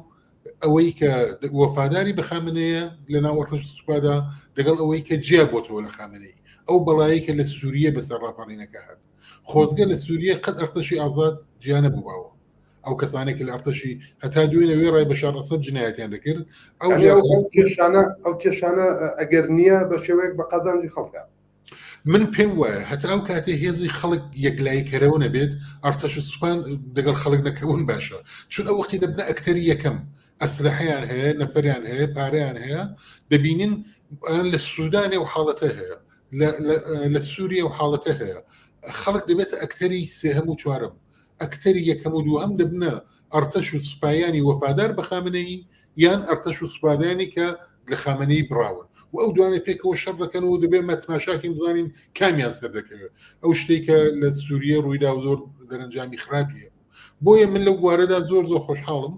ئەوەی کە وەفاداری بە خامنەیە لە ناو ئەرتەش و سوپادا لەگەڵ ئەوەی کە جیا بۆتەوە لە خامنەی ئەو بەڵایی کە لە سووریە بەسەر ڕاپەڕینەکە هات خۆزگە لە سووریە قەت ئەرتەشی ئازاد جیا نەبووباوە ئەو کەسانێک لە ئەرتەشی هەتا دوێنێ وێڕای بەشار ئەسەد جنایەتیان دەکرد ئەو کێشانە ئەو کێشانە ئەگەر نییە بە شێوەیەک بە قازانجی خەڵکە من پێم وایە هەتا ئەو کاتێ هێزی خەڵک یەکلایی کەرەوە نەبێت ئەرتەش سوپان دەگەڵ خەڵک نەکەون باشە چون ئەو وەختی دەبنە ئەکتەری یەکەم ئەسلحیان هەیە نەفەریان هەیە پارەیان هەیە دەبینین لە سوودانێ و حاڵەتە هەیە لە سووریە و حاڵەتە هەیە خەڵک دەبێتە ئەکتەری سێهەم و چوارەم ئەکتەری یەکەم و دووهەم دەبنە ئەرتەش و سوپایانی وەفادار بە خامنەیی یان ئەرتەش و سوپادانی کە لە خامنەیی بڕاون و ئەو دوانە پێکەوە شەڕ دەکەن و دەبێت مەتماشاکەین بزانین کامیان سەر دەکەوێت ئەو شتێک کە لە سووریە ڕوویدا و زۆر دەرەنجامی خراپیە بۆیە من لەو بوارەدا زۆر زۆر خۆشحاڵم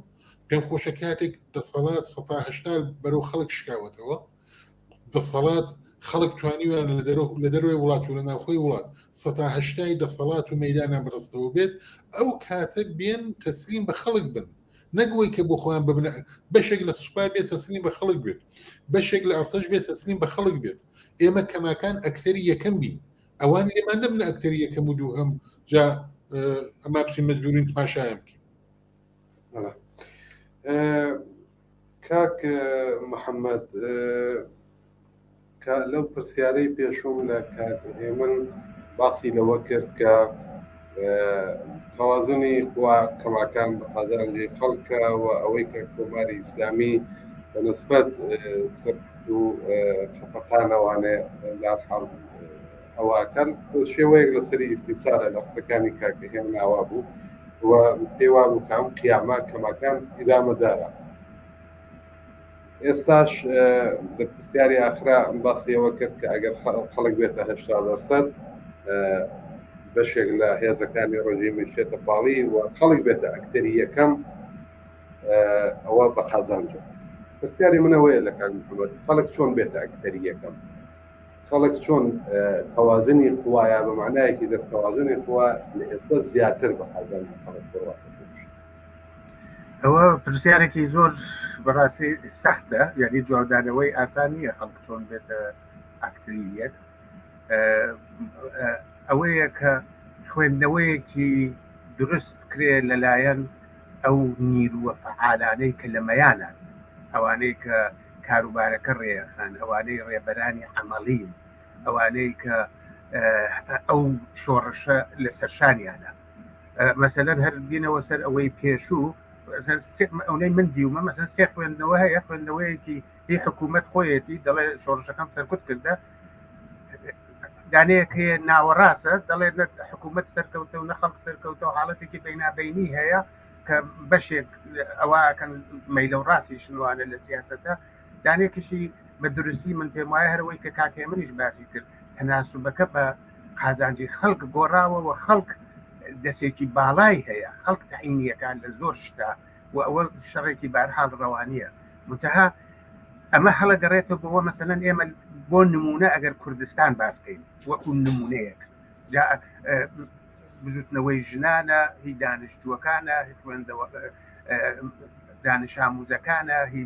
پێم خۆشە کاتێک دەسەڵات 180 بەرەو خەڵک شکاوەتەوە دەسەڵات خەڵک توانیویانە لە دەرەوەی وڵات و لە ناوخۆی وڵات سەتا هەشتای دەسەڵات و مەیدانیان بەدەستەوە بێت ئەو کاتە بێن تەسلیم بە خەڵک بن نەک وەی کە بۆ خۆیان ببنە بەشێک لە سوپا بێت تەسلیم بە خەڵک بێت بەشێک لە ئەرتەش بێت تەسلیم بە خەڵک بێت ئێمە کەماکان ئەکتەری یەکەم بین ئەوان لێمان نەبنە ئەکتەری یەکەم و دووهەم جا ئەما بچین مەجبورین تماشایان بکەین کاک محەممەد کە لەو پرسیارەی پێشوم لە کاک هێمن باسی لەوە کرد کە تەوازنی قوا کەماکان بە قازانجی خەڵکە و ئەوەی کە کۆماری ئیسلامی بە نسبەت سەرکوت و خەفەقانەوانێ لارحاڵ ئەوەکەن شێوەیەک لەسەری ئیستیسارە لە قسەکانی کاکە هێمن ئاوا بوو و پێی وابوو کە ئەم قیامە کەماکان ئیدامەدارە ئێستاش لە پرسیاری ئاخرا باسی ئەوە کرد کە ئەگەر خەڵک بێتە 80 دەرسەد بەشێک لە هێزەکانی ڕژیمی شێتە پاڵی و خەڵک بێتە ئەکتەری یەکەم ئەوە بە قازانجە پرسیاری منەوەیە لە کاک محەممەد خەڵک چۆن بێتە ئەکتەری یەکەم؟ خەڵک چۆن تەوازنی قوایە بە معنایەکی دەر تەوازنی قوا لە ئێستا زیاتر بە قازانجی خەڵک بڕواتە پێش؟ ئەوە پرسیارێکی زۆر بەڕاستی سەختە یعنی جوابدانەوەی ئاسان نییە خەڵک چۆن بێتە ئەکتری یەک ئەوەیە کە خوێندنەوەیەکی دروست بکرێ لەلایەن ئەو نیرووە فەعالانەی کە لە مەیانان، ئەوانەی کە کاروبارەکە ڕێئەخەن، ئەوانەی ڕێبەرانی عەمەڵین، ئەوانەی کە ئەو شۆڕشە لە سەرشانیانە. مەسەلەن هەر بینەوە سەر ئەوەی پێشوو ئەونەی من دیومە مەسەن سێ خوێندنەوە هەیە خوێندنەوەیەکی هی حکوومەت خۆیەتی دەڵێ شۆڕشەکەم سەرکوت کردە دانەیەک هەیە ناوەڕاستە دەڵێت نە حکوومەت سەرکەوتە و نە خەڵک سەرکەوتە و حاڵەتێکی بینابینی هەیە کە بەشێک ئەوەکەن مەیلە و ڕاستی شنوانە لە سیاستە دانێکیشی بە دروستی من پێم وایە هەرەوەی کە کاکێ منیش باسی کرد تەناسوبەکە بە قازانجی خەڵک گۆڕاوە و خەڵک دەسێکی باڵای هەیە خەڵک تەعینیەکان لە زۆر شتا و ئەوە شەڕێکی بارحاڵ ڕەوانیە منتها ئەمە هەڵەگەڕێتەوە بۆ مەسەلەن ئێمە بۆ نمونە ئەگەر کوردستان باسکەین وەکو نمونەیەک جا بزوتنەوەی ژنانە هی دانیشتووەکانە هی خوێندەوە دانش ئاموزەکانە هی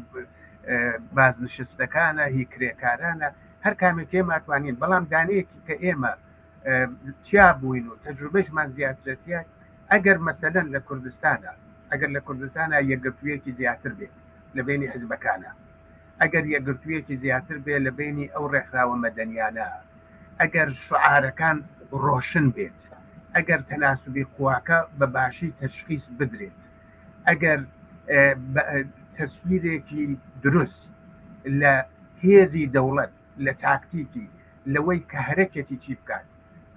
بازنشستەکانە هی کرێکارانە هەر کامێک ئێمە توانین بەڵام دانەیەکی کە ئێمە تیا بووین و تەجروبەشمان زیاترەتە ئەگەر مەسەلەن لە کوردستانە ئەگەر لە کوردستانە یەکگرتوویەکی زیاتر بێت لە بەینی حزبەکانە، ئەگەر یەکگرتوویەکی زیاتر بێ لە بەینی ئەو ڕێکخراوە مەدەنیانە، ئەگەر شوعارەکان ڕۆشن بێت، ئەگەر تەناسوبی قواکە بە باشی تەشخیس بدرێت، ئەگەر تەسویرێکی دروست لە هێزی دەوڵەت، لە تاکتیکی، لەوەی کە هەرەکەتی چی بکات،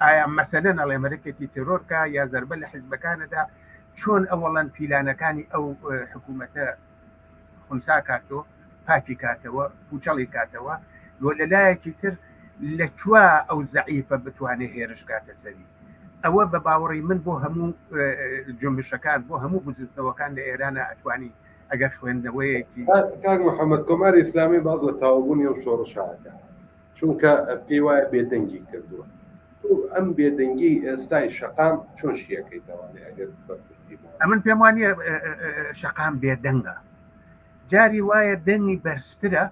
ئایا مەسەلەن ئەڵێم هەرەکەتی تێرۆر کا یا زەربە لە حزبەکانەدا، چۆن ئەوەڵەن پیلانەکانی ئەو حکوومەتە خونسا کاتۆ پاکی کاتەوە پوچەڵی کاتەوە و لە لایەکی تر لە کوا ئەو زەعیفە بتوانێت هێرش کاتە سەری ئەوە بە باوەڕی من بۆ هەموو جنبشەکان بۆ هەموو بزوتنەوەکان لە ئێرانە ئەتوانی ئەگەر خوێندنەوەیەکی کاک محەممەد کۆماری ئیسلامی باز لە تاوبوونی ئەم شۆڕشاکە چونکە پێی وایە بێدەنگی کردووە ئەم بێدەنگی ئێستای شەقام چۆن شیەکەیتەوانێ ئەگەر ئەمن پێم وانە شەقام بێدەنگە جاری وایە دەنگی بەرزترە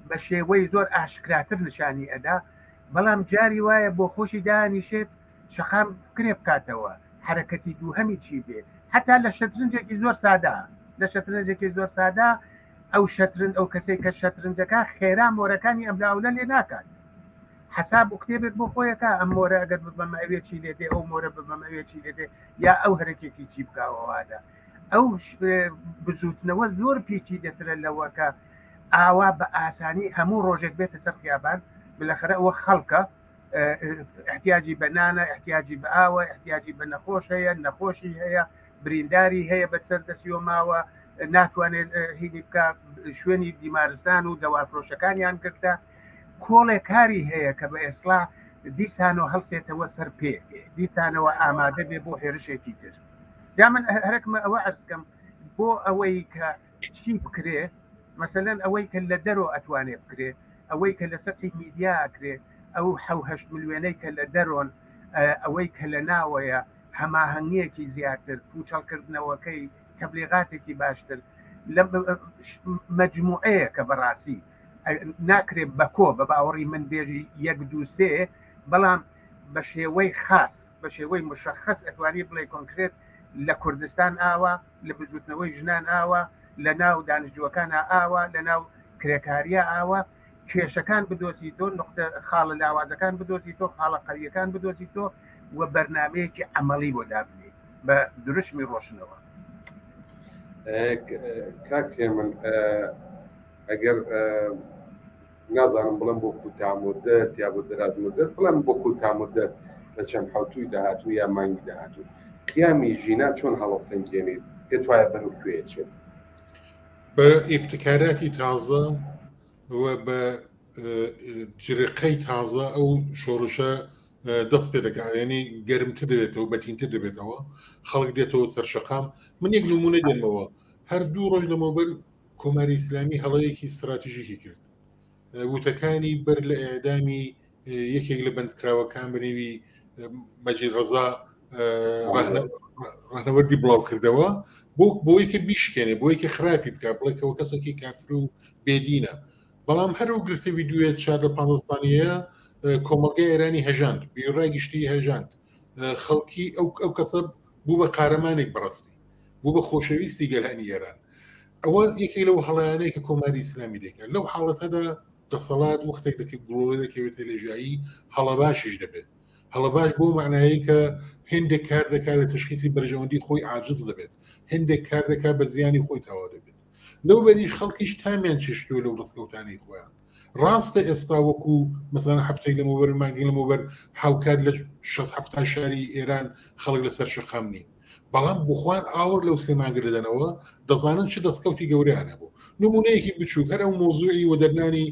بە شێوەی زۆر ئاشکراتر نیشانی ئەدا بەڵام جاری وایە بۆ خۆشی دانیشێت شەقام فکرێ بکاتەوە حرەکەتی دووهەمی چی بێ حتا لە شەترنجێکی زۆر سادا لە شەترنجێکی زۆر سادا ئەو شەترن ئەو کەسێک کە شەترنجەکە خێرا مۆرەکانی ئەملاولە لێ ناکات حەساب و کتێبێک بۆ خۆیەکە ئەم مۆرە ئەگەر ببەم ئەوێ چی لێ دێ ئەو مۆرە ببەم ئەوێ چی لێ دێ یا ئەو هەرەکێتی چی بکاوەوادە ئەو بزوتنەوە زۆر پیچی دەترە لەوە کە ئاوا بە ئاسانی هەموو ڕۆژێک بێتە سەر خیابان بلەخەرە ئەوە خەڵکە احتیاجی بە نانە احتیاجی بە ئاوە احتیاجی بە نەخۆش هەیە نەخۆشی هەیە برینداری هەیە بە سەر دەستیەوە ماوە ناتوانێت هینی بکە شوێنی بیمارستان و دەوافرۆشەکانیان گرتە کۆڵێ کاری هەیە کە بە ئێسڵا دیسانەوە هەڵسێتەوە سەر پێ دیسانەوە ئامادە بێ بۆ هێرشێکی تر جا من هەرەکمە ئەوە ئەرزکەم بۆ ئەوەی کە چی بکرێ مەسەلەن ئەوەی کە لە دەرۆ ئەتوانێ بکرێ ئەوەی کە لە سەتحی میدیا ئەکرێ ئەو حەو هەشت ملیۆنەی کە لە دەرۆن ئەوەی کە لە ناوەیە هەماهەنگیەکی زیاتر پوچەڵکردنەوەکەی تەبلیغاتێکی باشتر لە مەجموعەیە کە بەڕاستی ناکرێت بە کۆ بە باوەڕی من بێژی یەک دوو سێ بەڵام بە شێوەی خاص بە شێوەی مشخص ئەتوانی بڵێ کۆنکرێت لە کوردستان ئاوا لە بزوتنەوەی ژنان ئاوا لە ناو دانیشتووەکان ئاوا لە ناو کرێکاریە ئاوا کێشەکان بدۆزی تۆ نقطە خاڵە لاوازەکان بدۆزی تۆ خاڵە قەویەکان بدۆزی تۆ و بەرنمەیەکی عملی بۆ دابنێ بە دروشمی ڕۆشنەوە کاک هێمن ئەگەر نازانم بڵێم بۆ کوتامودەت یا بۆ دراز مدەت بڵێم بۆ کوتامودەت لە چەند حوتوی داهاتوو یا مانگی داهاتوو قیامی ژینا چۆن هەڵەسەنگێنیت پێت وایە بەرەو کوێ چێت بە ئیبتکاراتی تازە و بە جرقەی تازە ئەو شۆڕشە دەست پێ دەکات ینی گەرمتر دەبێتەوە بەتینتر دەبێتەوە خەڵک دێتەوە سەر شەقام من یەک نمونە دێنمەوە هەر دوو ڕۆژ لەمەوبەر کۆماری ئیسلامی هەڵەیەکی استراتیژیکی کرد وتەکانی بەر لە ئێدامی یەکێک لە بەندکراوەکان بە نێوی مەجید ڕەزا ڕەهنەوەردی بڵاو کردەوە بۆ بۆی کە بیشکێنێ بۆی کە خراپی بکە بڵێکەوە کەسێکی کافر و بێدینە بەڵام هەر و گرتە ویددیوێت چار لە پ سانیە کۆمەلگای ئێرانی هەژاند بیرڕای گشتی هەژاند خەڵکی ئەو ئەو کەسە بوو بە قارەمانێک بەڕاستی بوو بە خۆشەویستی گەلانی ئێران ئەوە یەکێک لەو هەڵیانەیە کە کۆماری ئیسلامی دەکات لەو حاڵەتەدا دەسەڵات وەختێک دەکە گڵۆڵێ دەکەوێتە لێژایی هەڵەباشیش دەبێت هەڵەباش بۆ معنایی کە هندێک کار دەکات لە تشخیصی بەرژەوەندی خۆی عاجز دەبێت هندێک کار دەکات بە زیانی خۆی تەوا دەبێت لەو بەریش خەڵکیش تامیان چێشتووە لەو دەستکەوتانی خۆیان ڕاستە ئێستا وەکو مەسەلەن هەفتەی لەمەوبەر مانگی لەمەوبەر هاوکات لە 6 شاری ئێران خەڵک لەسەر شەقام نین بەڵام بخوان ئاور لەو سێ مانگە دەدەنەوە دەزانن چ دەستکەوتی گەوریان هەبوو نمونەیەکی بچووک هەر ئەو مۆزوعی وەدەرنانی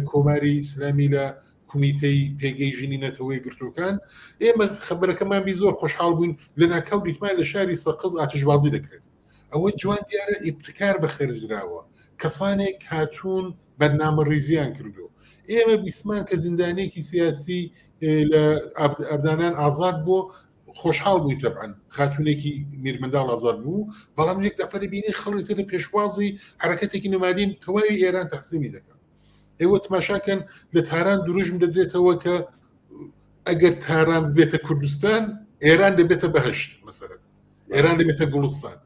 کۆماری ئیسلامی لە کومیتەی پێگەی ژنی نەتەوەی گرتوەکان ئێمە خبرەکەمان بی زۆر خۆشحاڵ بووین لە ناکاو دیتمان لە شاری سەقز ئاتشبازی دەکرێت ئەوە جوان دیارە ئیبتکار بە خەرجراوە کەسانێک هاتوون بەرنامە ڕیزیان کردو ئێمە بیسمان کە زیندانێکی سیاسی لە ئەبدانان ئازاد بۆ خۆشحاڵ بووی تەبعەن خاتونێکی میرمنداڵ ئازاد بوو بەڵام یەک دەفەری بینی خەڵی زێدە پێشوازی حرەکەتێکی نمادین تەواوی ئێران تەقسیمی دەکەن ئێوە تماشاکەن لە تاران دروژم دەدرێتەوە کە ئەگەر تاران بێتە کوردستان ئێران دەبێتە بەهشت مەسەرەن ئێران دەبێتە گوڵستان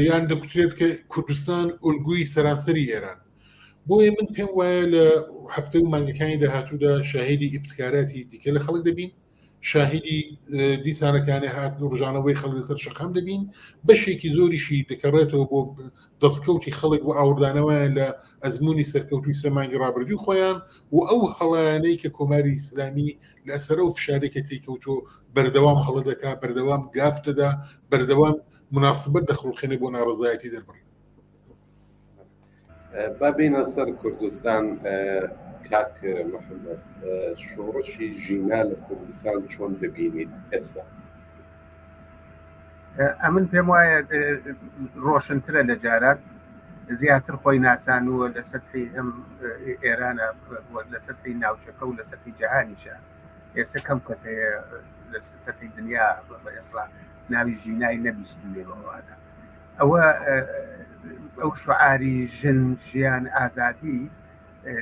یان دەکوترێت کە کوردستان ئولگوی سەرانسەری ئێران بۆیە من پێم وایە لە هەفتە و مانگەکانی داهاتوودا شاهیدی ئیبتکاراتی دیکە لە خەڵک دەبین شاهیدی دیسانەکانی هاتن و ڕژانەوەی خەڵک لەسەر شەقام دەبین بەشێکی زۆریشی دەکەڕێتەوە بۆ دەستکەوتی خەڵک و ئاوردانەوەیان لە ئەزمموی سەرکەوتوی سەمانگی ڕابردوی خۆیان و ئەو هەڵایانەی کە کۆماری ئیسلامی لەسەر ئەو فشارێک کە تێکەوتۆ بەردەوام هەڵە دەکا بەردەوام گاف دەدا بەردەوام مناسبەت دەخڵقێنێ بۆ ناڕزایەتی دەربڕین با بینە سەر کوردستان کاک محەممەد شۆڕشی ژینا لە کوردستان چۆن دەبینیت ئێستا؟ ئەمن پێم وایە ڕۆشنترە لە جاران زیاتر خۆی ناسانووە لە سەتحی ئەم ئێرانە لە سەتحی ناوچەکە و لە سەتحی جیهانیشە ئێستا کەم کەس هەیە لە سەتحی دنیا بە ئێستا ناوی ژینای نەبیستوێ بەوانە ئەوە ئەو شعاری ژن ژیان ئازادی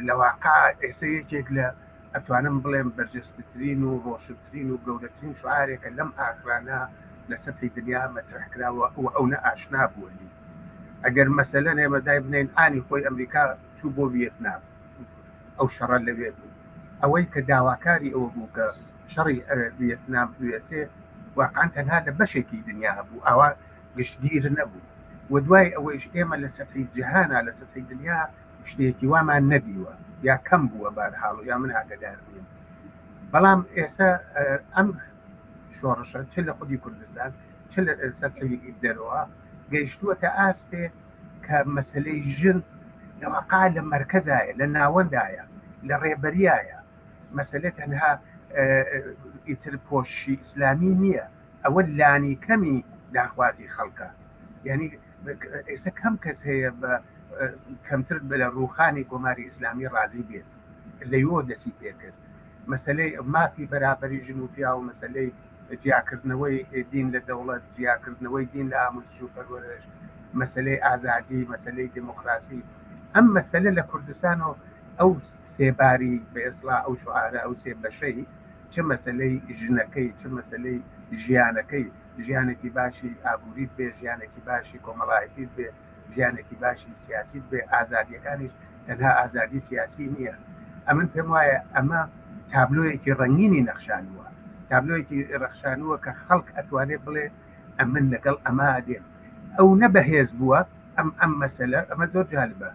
لە واقع ئێستا یەکێک لە ئەتوانم بڵێم بەرجەستەترین و ڕۆشنترین و گەورەترین شعارێکە لەم ئاخرانە لە سەتحی دنیا مەترح کراوە و ئەونە ئاشنا بووە لی ئەگەر مەسەلەن ئێمە دای بنێین ئانی خۆی ئەمریکا چوو بۆ ڤیێتنام ئەو شەڕە لەوێ بوو ئەوەی کە داواکاری ئەوە بوو کە شەڕی ڤیێتنام بوێسێ واقعا تەنها لە بەشێکی دنیا هەبوو ئاوا گشتگیر نەبوو و دوای ئەوەیش ئێمە لە سەتحی جیهانا لە سەتحی دنیا شتێکی وامان نەدیوە یا کەم بووە بارحاڵ یا من ئاگادار نیم بەڵام ئێستا ئەم شۆڕشە چ لە خودی کوردستان چ لە سەتحی دەرەوە گەیشتووەتە ئاستێ کە مەسلەی ژن لەواقع لە مەرکەزایە لە ناوەندایە لە ڕێبەریایە مەسلە تەنها ئیتر پۆشی ئیسلامی نییە ئەوە لانی کەمی داخوازی خەڵکە یعنی ئێستا کەم کەس هەیە بە کەمتر لە ڕووخانی کۆماری ئیسلامی ڕازی بێت لەیۆ دەسی پێکرد مەسلەی مافی بەرابەری ژن و پیا و مەسلەی جیاکردنەوەی دین لە دەوڵەت جیاکردنەوەی دین لە ئاموزش و پەروەرش مەسلەی ئازادی مەسلەی دموکراسی ئەم مەسلە لە کوردستان و ئەو سێباری بە ئێسڵا ئەو شعارە ئەو سێ بەشەی چ مەسلەی ژنەکەی چ مەسلەی ژیانەکەی ژیانێکی باشی ئابووریت بێ، ژیانێکی باشی کۆمەڵایەتیت بێ، ژیانێکی باشی سیاسیت بێ، ئازادییەکانیش تەنها ئازادی سیاسی نییە. ئەمن پێم وایە ئەمە تابلۆیەکی ڕەنگینی نەخشانووە، تابلۆیەکی ڕەخشانووە کە خەڵک ئەتوانێ بڵێ ئەمن لەگەڵ ئەمە دێم. ئەو نە بەهێز بووە ئەم ئەم مەسەلە، ئەمە زۆر جالبە.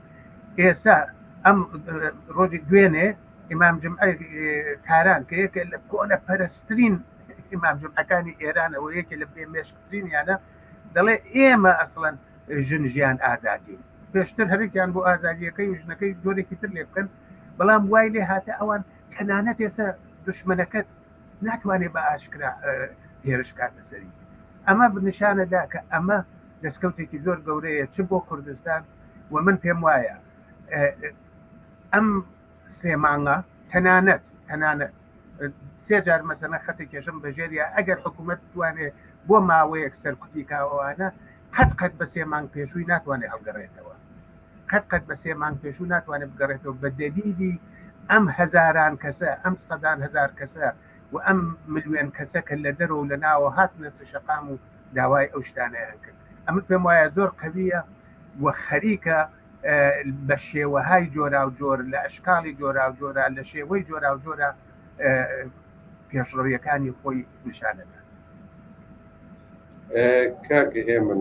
ئێستا ئەم ڕۆژی دوێنێ ئیمام جومعەی تاران کە یەکێ لە کۆنەپەرستترین ئیمام جومعەکانی ئێران ئەوە یەکێ لە بێ مێشکترینیانە دەڵێ ئێمە ئەسڵەن ژن ژیان ئازادین پێشتر هەرێکیان بۆ ئازادیەکەی و ژنەکەی جۆرێکی تر لێ بکەن بەڵام وای لێ هاتە ئەوان تەنانەت ئێستا دشمنەکەت ناتوانێت بە ئاشکرا هێرش کاتە سەری ئەمە نیشانەدا کە ئەمە دەستکەوتێکی زۆر گەورەیە چ بۆ کوردستان و من پێم وایە ئەم سێ مانگە. تەنانەت تەنانەت سێ جار مەسەلەن خەتێک کێشم بەژێریا ئەگەر حکوومەت بتوانێت بۆ ماوەیەک سەرکوتی کاوانە قەت قەت بە سێ مانگ پێشووی ناتوانێت هەڵگەڕێتەوە قەت قەت بە سێ مانگ پێشوو ناتوانێت بگەڕێتەوە بە دەلیلی ئەم هەزاران کەسە ئەم سەدان هەزار کەسە و ئەم ملیۆن کەسە کە لە دەرەوە و لە ناوە هاتنە سەر شەقام و داوای ئەو شتانەیان کرد ئەمە پێم وایە زۆر قەویە و خەریکە بە شێوەهای جۆراوجۆر لە ئەشکاڵی جۆراوجۆرە لە شێوەی جۆراوجۆرە پێشڕەویەکانی خۆی نیشانەدات. کاک هێمن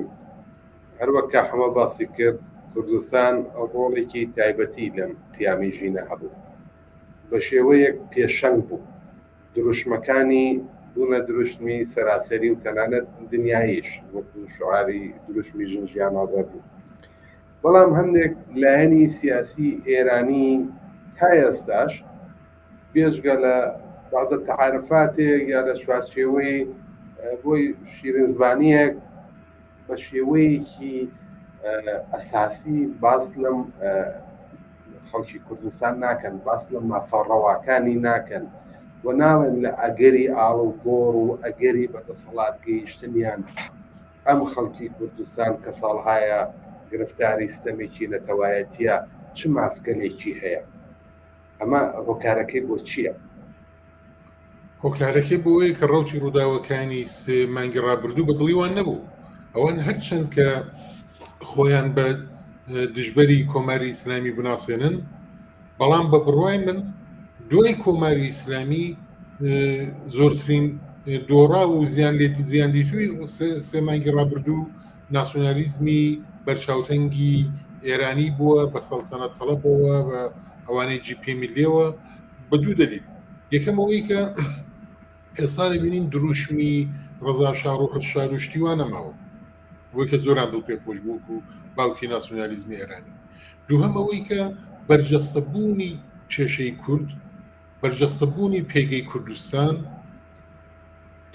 هەروەک کا حەمە باسی کرد کوردستان ڕۆڵێکی تایبەتی لەم قیامی ژینە هەبوو بە شێوەیەک پێشەنگ بوو دروشمەکانی بوونە دروشمی سەراسەری و تەنانەت دنیاییش وەکو شعاری دروشمی ژن ژیان ئازادی بەڵام هەندێک لایەنی سیاسی ئێرانی تا ئێستاش بێجگە لە بەعضە تەعارفاتێک یا لە چوارچێوەی بۆی شیرنزبانیەک بە شێوەیەکی ئەساسی باس لەم خەڵکی کوردستان ناکەن باس لە مافە ڕەواکانی ناکەن و ناڵێن لە ئەگەری ئاڵ و گۆڕ و ئەگەری بەدەسەڵات گەیشتنیان ئەم خەڵکی کوردستان کە ساڵهایە گرفتاری ستەمێکی نەتەوایەتیە چ مافگەلێکی هەیە؟ ئەمە هۆکارەکەی بۆ چییە؟ هۆکارەکەی بۆیە کە ڕەوتی ڕووداوەکانی سێ مانگی ڕابردوو بە دڵی وان نەبوو. ئەوان هەرچەند کە خۆیان بە دژبەری کۆماری ئیسلامی بناسێنن، بەڵام بە بڕوای من دوای کۆماری ئیسلامی زۆرترین دۆڕا و زیان لێ زیان دیتووی سێ مانگی ڕابردوو ناسیۆنالیزمی بەرچاوتەنگی ئێرانی بووە بە سەڵتەنەت تەڵەبەوە بە ئەوانەی جی پێ میلێەوە بە دوو دەلیل یەکەم ئەوەی کە ئێستا دەبینین دروشمی ڕەزا شا ڕوحت شاد و شتی وا نەماوە ئەوەی کە زۆران دڵ پێ خۆش بوو و باوکی ناسیۆنالیزمی ئێرانی دووهەم ئەوەی کە بەرجەستە بوونی کێشەی کورد بەرجەستە بوونی پێگەی کوردستان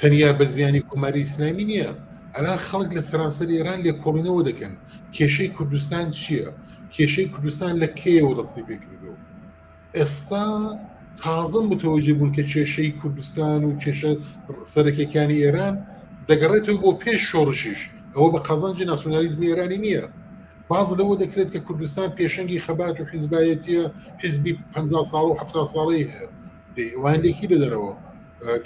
تەنیا بە زیانی کۆماری ئیسلامی نییە ئەلان خەڵک لە سەرانسەر ئێران لێکۆڵینەوە دەکەن کێشەی کوردستان چییە کێشەی کوردستان لە کێیەوە دەستی پێکردەوە ئێستا تازە متەوەجێ بوون کە کێشەی کوردستان و کێشە سەرەکیەکانی ئێران دەگەڕێتەوە بۆ پێش شۆڕشیش ئەوە بە قازانجی ناسیۆنالیزمی ئێرانی نییە باز لەوە دەکرێت کە کوردستان پێشەنگی خەبات و حیزبایەتیە حیزبی 50 ساڵ و 70 ساڵەی هەیە ئەوان لێکی دەدەنەوە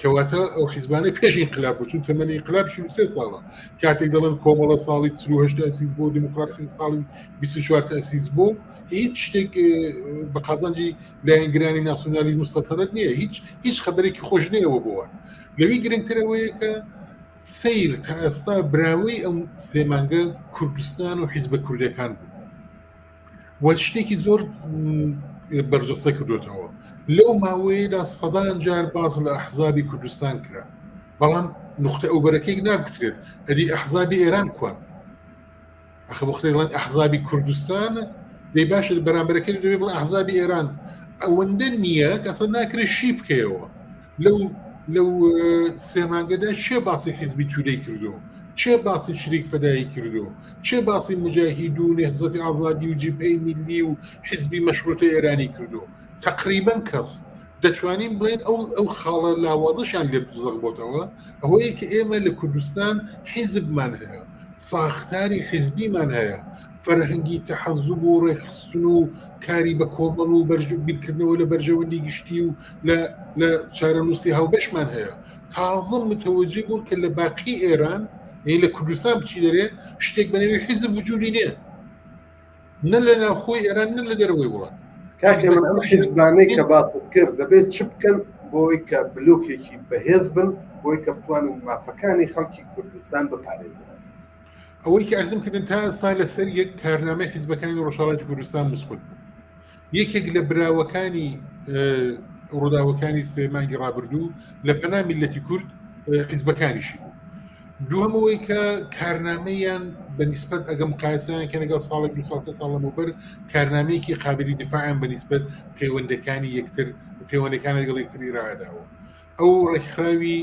کەواتە ئەو حیزبانەی پێش ئینقلاب بوو چون تەمەنی ئینقلاب 43 ساڵە کاتێک دەڵێن کۆمەڵە ساڵی 48 تەئسیس بوو دیموکرات ساڵی 24 تەئسیس بوو هیچ شتێک بە قازانجی لایەنگرانی ناسیۆنالیزم و سەڵتەنەت نییە هیچ هیچ خەبەرێکی خۆش نییەوە بۆوان لەوی گرنگترەوەیە کە سیر تا ئێستا براوەی ئەم سێ مانگە کوردستان و حیزبە کوردەکان بوو و شتێکی زۆر بەرجەستە کردوێتەوە لەو ماوەیەدا سەدان جار باز لە ئەحزابی کوردستان کرا بەڵام نقطە ئەوبەرەکەی ناگوترێت ئەدی ئەحزابی ئێران کوان ئەخە وەختێک دەڵێن ئەحزابی کوردستان دەی باشە بەرامبەرەکەی دەبێ بڵێ ئەحزابی ئێران ئەوەندە نییە کەسە ناکرێت شی بکەیەوە لەو لەو سێ مانگەدا چێ باسی حیزبی تورەی کردو چێ باسی شریک فەدایی کردو چێ باسی مجاهید و نهزەتی ئازادی و جبهەی میللی و حیزبی مەشروتە ئێرانی کردو تقریبا کەس دەتوانین بڵێن ئەو ئەو خاڵە لاوازەشان لێ زەق بۆتەوە ئەوەیە کە ئێمە لە کوردستان حیزبمان هەیە ساختاری حیزبیمان هەیە فەرهەنگی تەحەزوب و ڕێکخستن و کاری بە کۆمەڵ و بیرکردنەوە لە بەرژەوەندی گشتی و لە لە چارەنووسی هاوبەشمان هەیە تازە متەوەجی بوون کە لە باقی ئێران یعنی لە کوردستان بچی دەرێ شتێک بە ناوی حیزب وجودی نییە نە لە ناوخۆی ئێران نە لە دەرەوەی وڵات کاکە من ئەم حیزبانەی کە باست کرد دەبێت چ بکەن بۆی کە بلوکێکی بەهێز بن بۆی کە بتوانن مافەکانی خەڵکی کوردستان بپارێزن ئەوەی کە ئەرزم کردن تا ئێستا لەسەر یەک کارنامەی حیزبەکانی ڕۆژهەڵاتی کوردستان مسخل بوو یەکێک لە براوەکانی ڕووداوەکانی سێ مانگی ڕابردوو لە پەنا میلەتی کورد حیزبەکانیشی بوو دووەم ئەوەی کە کارنامەیان بە نیسبەت ئەگە مقایسەیان کە لەگەڵ ساڵێک دو ساڵ سێ ساڵ لەمەوبەر کارنامەیەکی قابلی دیفاعیان بە نیسبەت پەیوەندەکانی یەکتر پەیوەندەکان لەگەڵ یەکتر ئیراداوە ئەو ڕێکخراوی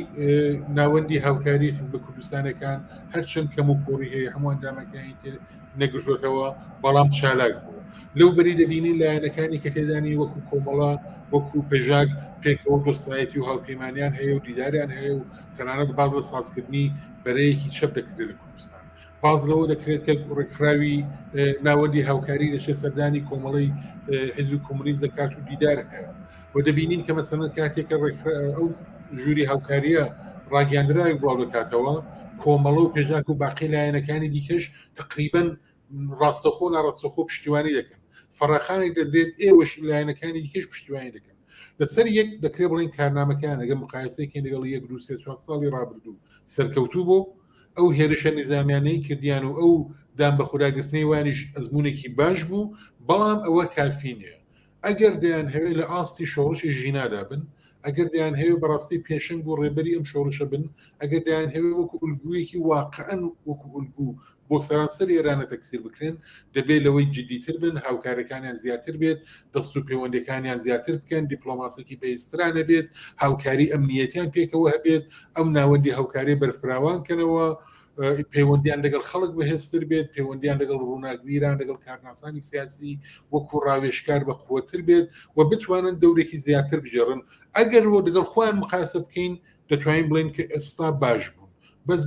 ناوەندی هاوکاری حزبە کوردستانەکان هەرچەند کەم و کۆڕی هەیە هەموو ئەندامەکانی تر نەگرتوێتەوە بەڵام چالاک بوو. لەو بەری دەبینین لایەنەکانی کە تێدانی وەکو کۆمەڵە وەکو پەژاک پێکەوە دۆستایەتی و هاوپەیمانیان هەیە و دیداریان هەیە و تەنانەت باز لە سازکردنی بەرەیەکی چەپ دەکرێت لە کوردستان باز لەوە دەکرێت کە ڕێکخراوی ناوەندی هاوکاری دەچێت سەردانی کۆمەڵەی حزبی کۆمۆنیست دەکات و دیدار هەیە و دەبینین کە مەسەلەن کاتێک کە ئەو ژووری هاوکاریە ڕاگەاندراوی بڵاو دەکاتەوە کۆمەڵە و پێژاک و باقی لایەنەکانی دیکەش تقریبن ڕاستەخۆ ناڕاستەخۆ پشتیوانی دەکەن فەراخانێک دەدرێت ئێوەش لایەنەکانی دیکەش پشتیوانی دەکەن لەسەر یەک دەکرێت بڵێن کارنامەکان ئەگەر مقایسەیەکەین لەگەڵ یەک دوو سێ چوار ساڵی ڕابردوو سەرکەوتوو بوو ئەو هێرشە نیزامیانەی کردیان و ئەو دان بە خوداگرتنەی وانیش ئەزمونێکی باش بوو بەڵام ئەوە کافی نییە ئەگەر دەیانهەوێ لە ئاستی شۆڕشی ژینادا بن، ئەگەر دەیانهەوێ بەڕاستی پێشەنگ و ڕێبەری ئەم شۆڕشە بن، ئەگەر دەیانهەوێ وەکوو ئولگوویەکی واقعەن وەکوو ئولگوو بۆ سەرانسەری ئێرانە تەکسیر بکرێن، دەبێ لەوەی جیددیتر بن، هاوکارەکانیان زیاتر بێت، دەست و پێوەندەکانیان زیاتر بکەن، دیپڵۆماسێکی بەهێزترا نەبێت، هاوکاری ئەمنییەتیان پێکەوە هەبێت، ئەم ناوەندی هاوکارییە بەرفراوان کەنەوە، پەیوەندیان لەگەڵ خەڵک بەهێزتر بێت پەیوەندیان لەگەڵ ڕووناکبیران لەگەڵ کارناسانی سیاسی وەکو ڕاوێژکار بە قوتر بێت و بتوانن دەورێکی زیاتر بگێڕن ئەگەر بۆ لەگەڵ خۆیان مقاسە بکەین دەتوانین بڵێن کە ئێستا باش بوون بەس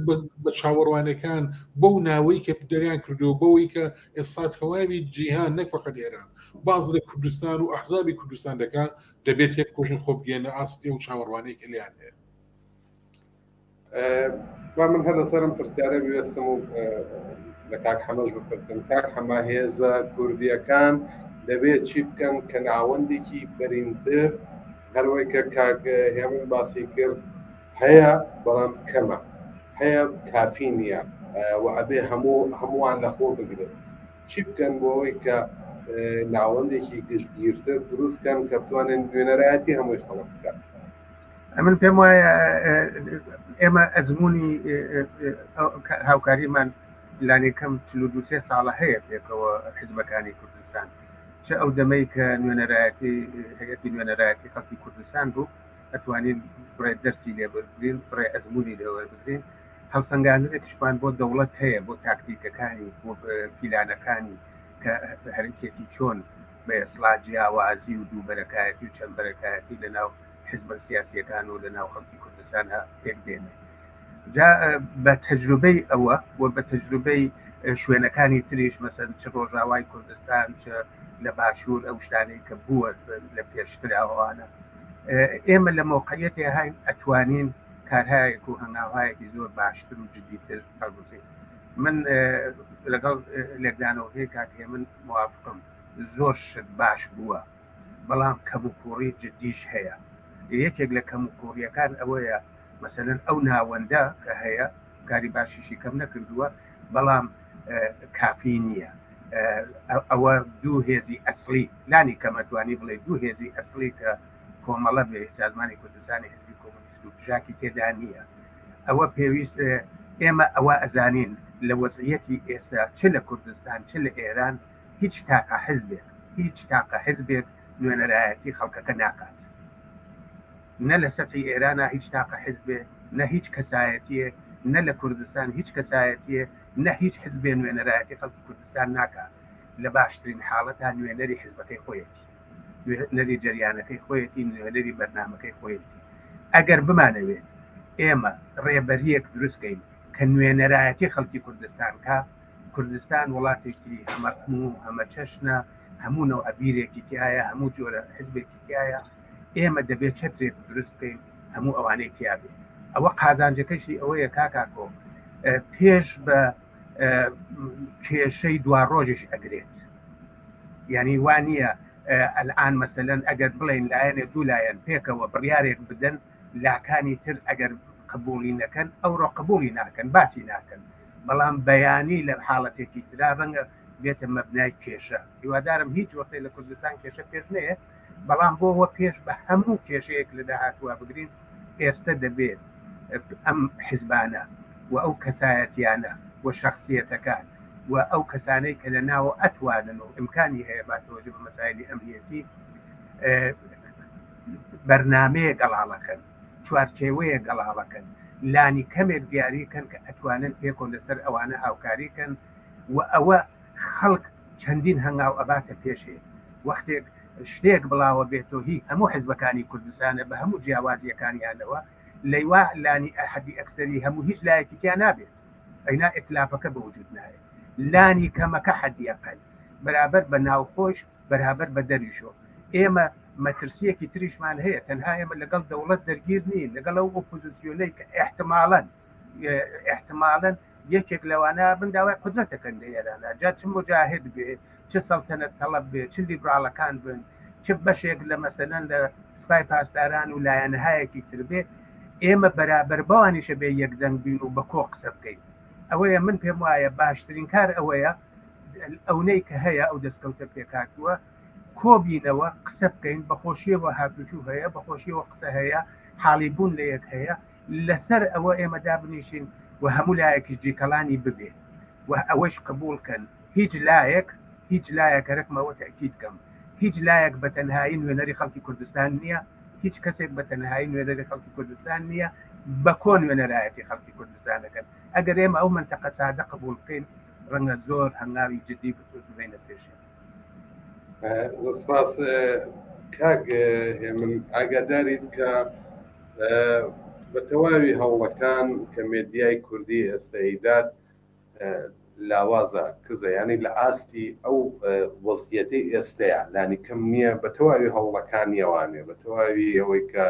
بە چاوەڕوانەکان بەو ناوەی کە دەریان کردو بەوەی کە ئێستا تەواوی جیهان نەک فقط ئێران باز لە کوردستان و ئەحزابی کوردستان دەکا دەبێت تێبکۆشن خۆ بگەێنە ئاستی و چاوەڕوانەی کە لیان هەیە با من هەر لەسەرم پرسیارە بوێستم و لە کاک حەمەش بپرسم کاک حەمە هێزە کوردیەکان دەبێت چی بکەن کە ناوەندێکی بەرینتر هەروەی کە کاک هێمن باسی کرد هەیە بەڵام کەمە هەیە کافی نییە و ئەبێ هەموو هەمووان لەخۆ بگرێت چی بکەن بۆ ئەوەی کە ناوەندێکی گشتگیرتر دروستکەن کە بتوانن نوێنەرایەتی هەمووی خەڵک بکەن ئەمن پێم وایە ئێمە ئەزمموی هاوکاریمان لانی کەم 42 ساڵە هەیە پێکەوە حزبەکانی کوردستان چ ئەو دەمەی کە نوێنەرایەتی هەیەتی نوێنەرایەتی خەڵکی کوردستان بوو ئەتوانین بڕێ دەرسی لێ بگرین بڕێ ئەزمموی لێوەربگرین هەڵسەنگاندنێکیشمان بۆ دەوڵەت هەیە بۆ تاکتیکەکانی بۆ پیلانەکانی کە هەرکێتی چۆن بە ئێسڵا جیاوازی و دووبەرەکایەتی و چەندبەرەکایەتی لە ناو حزبە سیاسیەکان و لە ناو خەڵکی کوردستان پێک دێنێ جا بە تەجروبەی ئەوە و بە تەجروبەی شوێنەکانی تریش مەسەن چ ڕۆژاوای کوردستان چ لە باشوور ئەو شتانەی کە بووە لە پێشتراوانە ئێمە لە مۆقعەتێ هاین ئەتوانین کارهایەک و هەنگاوهایەکی زۆر باشتر و جدیتر هەڵبگرین من لەگەڵ لێکدانەوەکەی کاک هێمن موافقم زۆر شت باش بووە بەڵام کەموکوڕی جدیش هەیە یەکێک لە کەموکوڕیەکان ئەوەیە مەسەلەن ئەو ناوەندە کە هەیە کاری باشیشی کەم نەکردووە بەڵام کافی نییە ئەوە دوو هێزی ئەسڵی لانی کەمەتوانی بڵێ دوو هێزی ئەسڵی کە کۆمەڵە بێ سازمانی کوردستانی حزبی کۆمۆنیست و پژاکی تێدا نییە ئەوە پێویست ئێمە ئەوە ئەزانین لە وەزعیەتی ئێستا چ لە کوردستان چ لە ئێران هیچ تاقە حزبێک هیچ تاقە حزبێک نوێنەرایەتی خەڵکەکە ناکات نە لە سەتحی ئێرانە هیچ تاقە حزبێ نە هیچ کەسایەتیەک نە لە کوردستان هیچ کەسایەتیە نە هیچ حزبێ نوێنەرایەتی خەڵکی کوردستان ناکات لە باشترین حاڵەتا نوێنەری حزبەکەی خۆیەتی نوێنەری جەریانەکەی خۆیەتی، نوێنەری بەرنامەکەی خۆیەتی. ئەگەر بمانەوێت ئێمە ڕێبەرییەک دروست کەین کە نوێنەرایەتی خەڵکی کوردستان کا، کوردستان وڵاتێکی هەمەڕەنگ و هەمەچەشنە، هەموو نەوعە بیرێکی تیایە، هەموو جۆرە حزبێکی تیایە، ئێمە دەبێت چەترێک دروست بکەین هەموو ئەوانەی تیا بێ. ئەوە قازانجەکەشی ئەوەیە کاک ئاکۆ پێش بە کێشەی دواڕۆژیش ئەگرێت. یانی وا نییە ئەلئان مەسەلەن ئەگەر بڵێین لایەنێ دوو لایەن پێکەوە بڕیارێک بدەن لاکانی تر ئەگەر قبوڵی نەکەن ئەوڕۆ قبوڵی ناکەن باسی ناکەن بەڵام بەیانی لە حاڵەتێکی ترا ڕەنگە بێتە مەبنای کێشە هیوادارم هیچ وەختێ لە کوردستان کێشە پێش نەیە بەڵام بۆ وە پێش بە هەموو کێشەیەک لە داهاتووە بگرین ئێستە دەبێت ئەم حزبانە و ئەو کەسایەتیانە و شەخسیەتەکان و ئەو کەسانەی کە لە ناوە ئەتوانن و ئیمکانی هەیە با تەوەجه بە مەسایلی ئەمنیەتی بەرنامەیە گەڵاڵەکەن چوارچێوەیە گەڵاڵەکەن لانی کەمێک دیاری کەن کە ئەتوانن پێکۆ لەسەر ئەوانە هاوکاری کەن و ئەوە خەڵک. چەندین هەنگاو ئەباتە پێشێ. وەختێک شتێک بڵاوە بێتۆ هی هەموو حزبەکانی کوردستانە بە هەموو جیاوازییەکانیانەوە، لەیوا لانی حەدی ئەکسەری هەموو هیچ لایەکی تیا نابێت، ئەینا ئیتلافەکە بە وجود نایەت. لانی کەمەکە حەدی ئەقەل بەرابەر بە ناوخۆش بەرابەر بە دەریشۆ. ئێمە مەترسییەکی تریشمان هەیە، تەنها ئێمە لەگەڵ دەوڵەت دەرگیر نین، لەگەڵ ئەو ئۆپۆزیسیۆنەی کە ئیحتماڵەن ئیحتماڵەن یەکێک لەوانە بن داوای قودرەت دەکەن لە ئێرانە، جا چ موجاهد بێ، چ سەڵتەنەت تەڵەب بێ، چ لیبراڵەکان بن، چ بەشێک لە مەسەلەن لە سپای پاسداران و لایەنەهایەکی تر بێ، ئێمە بەرابەر بەوانیشە بێ یەکدەنگ بین و بە کۆ قسە بکەین. ئەوەیە من پێم وایە باشترین کار ئەوەیە ئەونەی کە هەیە ئەو دەستکەوتە پێکهاتووە کۆبینەوە قسە بکەین، بەخۆشیەوە هاتوچوو هەیە، بەخۆشیەوە قسە هەیە، حاڵی بوون لە یەک هەیە، لەسەر ئەوە ئێمە دابنیشین و هەموو لایەکیش جیکەڵانی ببێ و ئەوەیش قبوڵ کەن هیچ لایەک هیچ لایەک هەرەکم ئەوە تەئکید کەم هیچ لایەک بە تەنهایی نوێنەری خەڵکی کوردستان نییە هیچ کەسێک بە تەنهایی نوێنەری خەڵکی کوردستان نییە بە کۆ نوێنەرایەتی خەڵکی کوردستان دەکەن ئەگەر ئێمە ئەو مەنتەقە سادە قبوڵ بکەین ڕەنگە زۆر هەنگاوی جدی ببەینە پێشێ. زۆر سپاس کاک هێمن ئاگاداریت کە بە تەواوی هەوڵەکان کە مێدیای کوردی ئێستایدات لاوازە کزە ینی لە ئاستی ئەو وەزیەتەی ئێستەیە لانی کەم نییە بە تەواوی هەوڵەکانیەوانێ بە تەواوی ئەوەی کە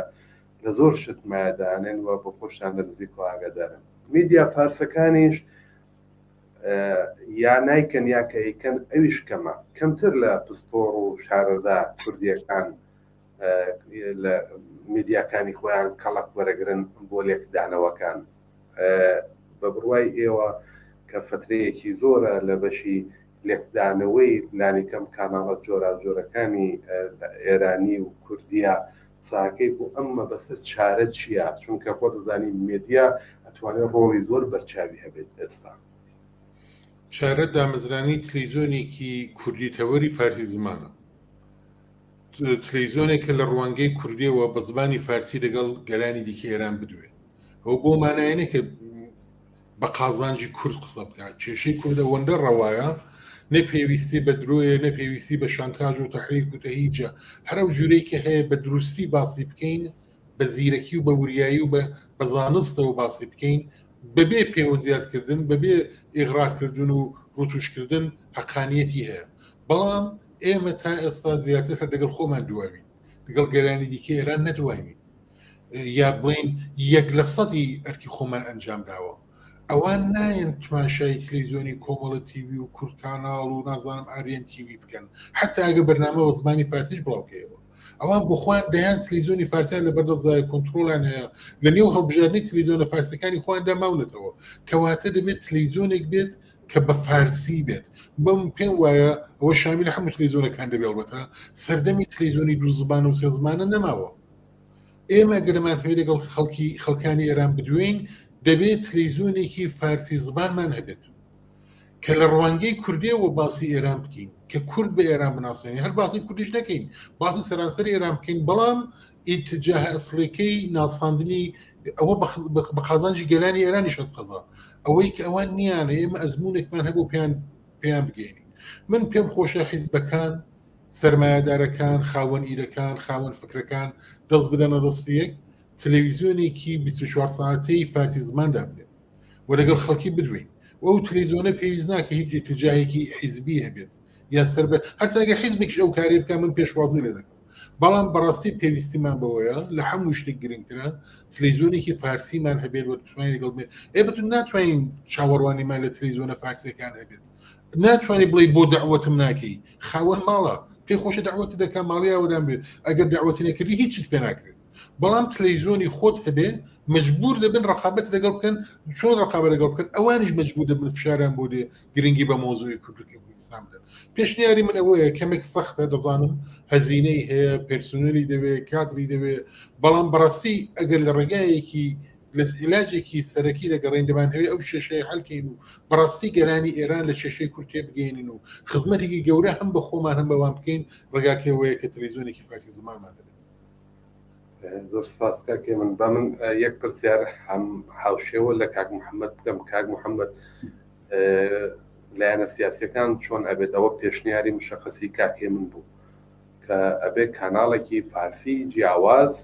لە زۆر شت مایەدانێن و بە خۆشتان لە نزیک و ئاگادارن میدیا فارسەکانیش یا نایکەن یا کە ئەیکەن ئەویش کەمە کەمتر لە پسپۆڕ و شارەزا کوردیەکان لە میدیاکانی خۆیان کەڵک وەرەگرن بۆ لێکدانەوەکان بە بڕوای ئێوە کە فترەیەکی زۆرە لە بەشی لێکدانەوەی لانیکەم کاناڵە جۆراوجۆرەکانی ئێرانی و کوردیە قساکەی بۆ ئەم مەبەستە چارە چییە؟ چونکە خۆت دەزانی مێدیا ئەتوانێت ڕۆڵی زۆر بەرچاوی هەبێت ئێستا. چارە دامەزرانی تلیزۆنێکی کوردی تەوەری فارسی زمانە. تلیزۆنێک کە لە ڕوانگەی کوردیەوە بە زمانی فارسی لەگەڵ گەلانی دیکە ئێران بدوێ. ئەو بۆ مانایە کە بە قازانجی کورد قسە بکات کێشەی کورد ئەوەندە ڕەوایە نە پێویستی بە درۆیە نە پێویستی بە شانتاژ و تەحریک و تەهیجە هەر ئەو جورەی کە هەیە بە دروستی باسی بکەین بە زیرەکی و بە وریایی و بە زانستەوە باسی بکەین بەبێ پێوە زیادکردن بەبێ ئیغراکردن و ڕوتوشکردن حەقانیەتی هەیە بەڵام ئێمە تا ئێستا زیاتر هەر لەگەڵ خۆمان دواوین لەگەڵ گەلانی دیکە ئێران نەدواوین یا بڵین یەک لە سەدی ئەرکی خۆمان ئەنجام داوە ئەوان نایەن تماشای تلویزیۆنی کۆمەڵە تیوی و کورد کاناڵ و نازانم ئاریەن تیوی بکەن حتا ئەگە بەرنامە بە زمانی فارسیش بڵاوکەیەوە ئەوان بۆ خۆیان دەیان تلویزیۆنی فارسیان لە بەردەستدایە کۆنترۆڵیان هەیە لە نێو هەڵبژاردنی تلویزیۆنە فارسەکانی خۆیاندا ماونەتەوە کەواتە دەبێت تلویزیۆنێک بێت کە بە فارسی بێت بەم پێم وایە ئەوە شامیل هەموو تلویزیۆنەکان دەبێت ئەڵبەتە سەردەمی تلویزیۆنی دوو زبان و سێ زمانە نەماوە ئێمە گەرمان هەیە لەگەڵ خەڵکی خەڵکانی ئێران بدوێین دەبێت تلویزیۆنێکی فارسی زبانمان هەبێت کە لە ڕوانگەی کوردیەوە باسی ئێران بکەین کە کورد بە ئێران بناسێنین هەر باسی کوردیش نەکەین باسی سەرانسەری ئێران بکەین بەڵام ئیتجاه ئەسڵیکەی ناساندنی ئەوە بە قازانجی گەلانی ئێرانیش هەست قەزا ئەوەی کە ئەوان نییانە ئێمە ئەزمونێکمان هەبوو پێیان پێیان بگەێنین من پێم خۆشە حیزبەکان سەرمایەدارەکان خاوەن ئیرەکان خاوەن فکرەکان دەست بدەنە دەستیەک تەلەویزیۆنێکی 24 ساعتەی فارسی زمان دابنێن و لەگەڵ خەڵکی بدوێین و ئەو تەلەویزیۆنە پێویست ناکە هیچ ئیتجاهێکی حیزبی هەبێت یا سەر بە هەرچەندە حیزبێکیش ئەو کارەی بکات من پێشوازی لێ دەکەم بەڵام بەڕاستی پێویستیمان بەوەیە لە هەموو شتێک گرنگترە تلەویزیۆنێکی فارسیمان هەبێت و بتوانین لەگەڵ بێ ئێ بەتو ناتوانین چاوەڕوانیمان لە تلەویزیۆنە فارسیەکان هەبێت ناتوانانی بڵێ بۆ دەعوەتم ناکەی خاوەن ماڵە پێ خۆشە دەعوەت دەکا ماڵی ئاوەدان بێت ئەگەر دەعوەتی نەکردی هیچت پێ ناکرێت بەڵام تلەیزۆنی خۆت هەبێ مجبور دەبن ڕقابەت لەگەڵ بکەن چۆن ڕقابە لەگەڵ بکەن ئەوانیش مجبور دەبن فشاریان بۆ دێ گرنگی بە مۆزوعی کوردی کوردستان بدەن پێشنیاری من ئەوەیە کەمێک سەختە دەزانم هەزینەی هەیە پێرسونەلی دەوێ کادری دەوێ بەڵام بەڕاستی ئەگەر لە ڕێگایەکی لە عیلاجێکی سەرەکی دەگەڕێین دەمانهەوێ ئەو کێشەیە حەلکەین و بەڕاستی گەلانی ئێران لە کێشەی کورد تێبگەیەنین و خزمەتێکی گەورە هەم بە خۆمان هەم بەوان بکەین ڕێگاکەی ئەوەیە کە تەلەیزیۆنێکی فارسی زمانمان هەبێت. زۆر سپاس کاک هێمن با من یەک پرسیار هەم هاوشێوە لە کاک محەممەد بکەم کاک محەممەد. لایەنە سیاسیەکان چۆن ئەبێت ئەوە پێشنیاری مشەخەسی کاک هێمن بوو کە ئەبێ کاناڵێکی فارسی جیاواز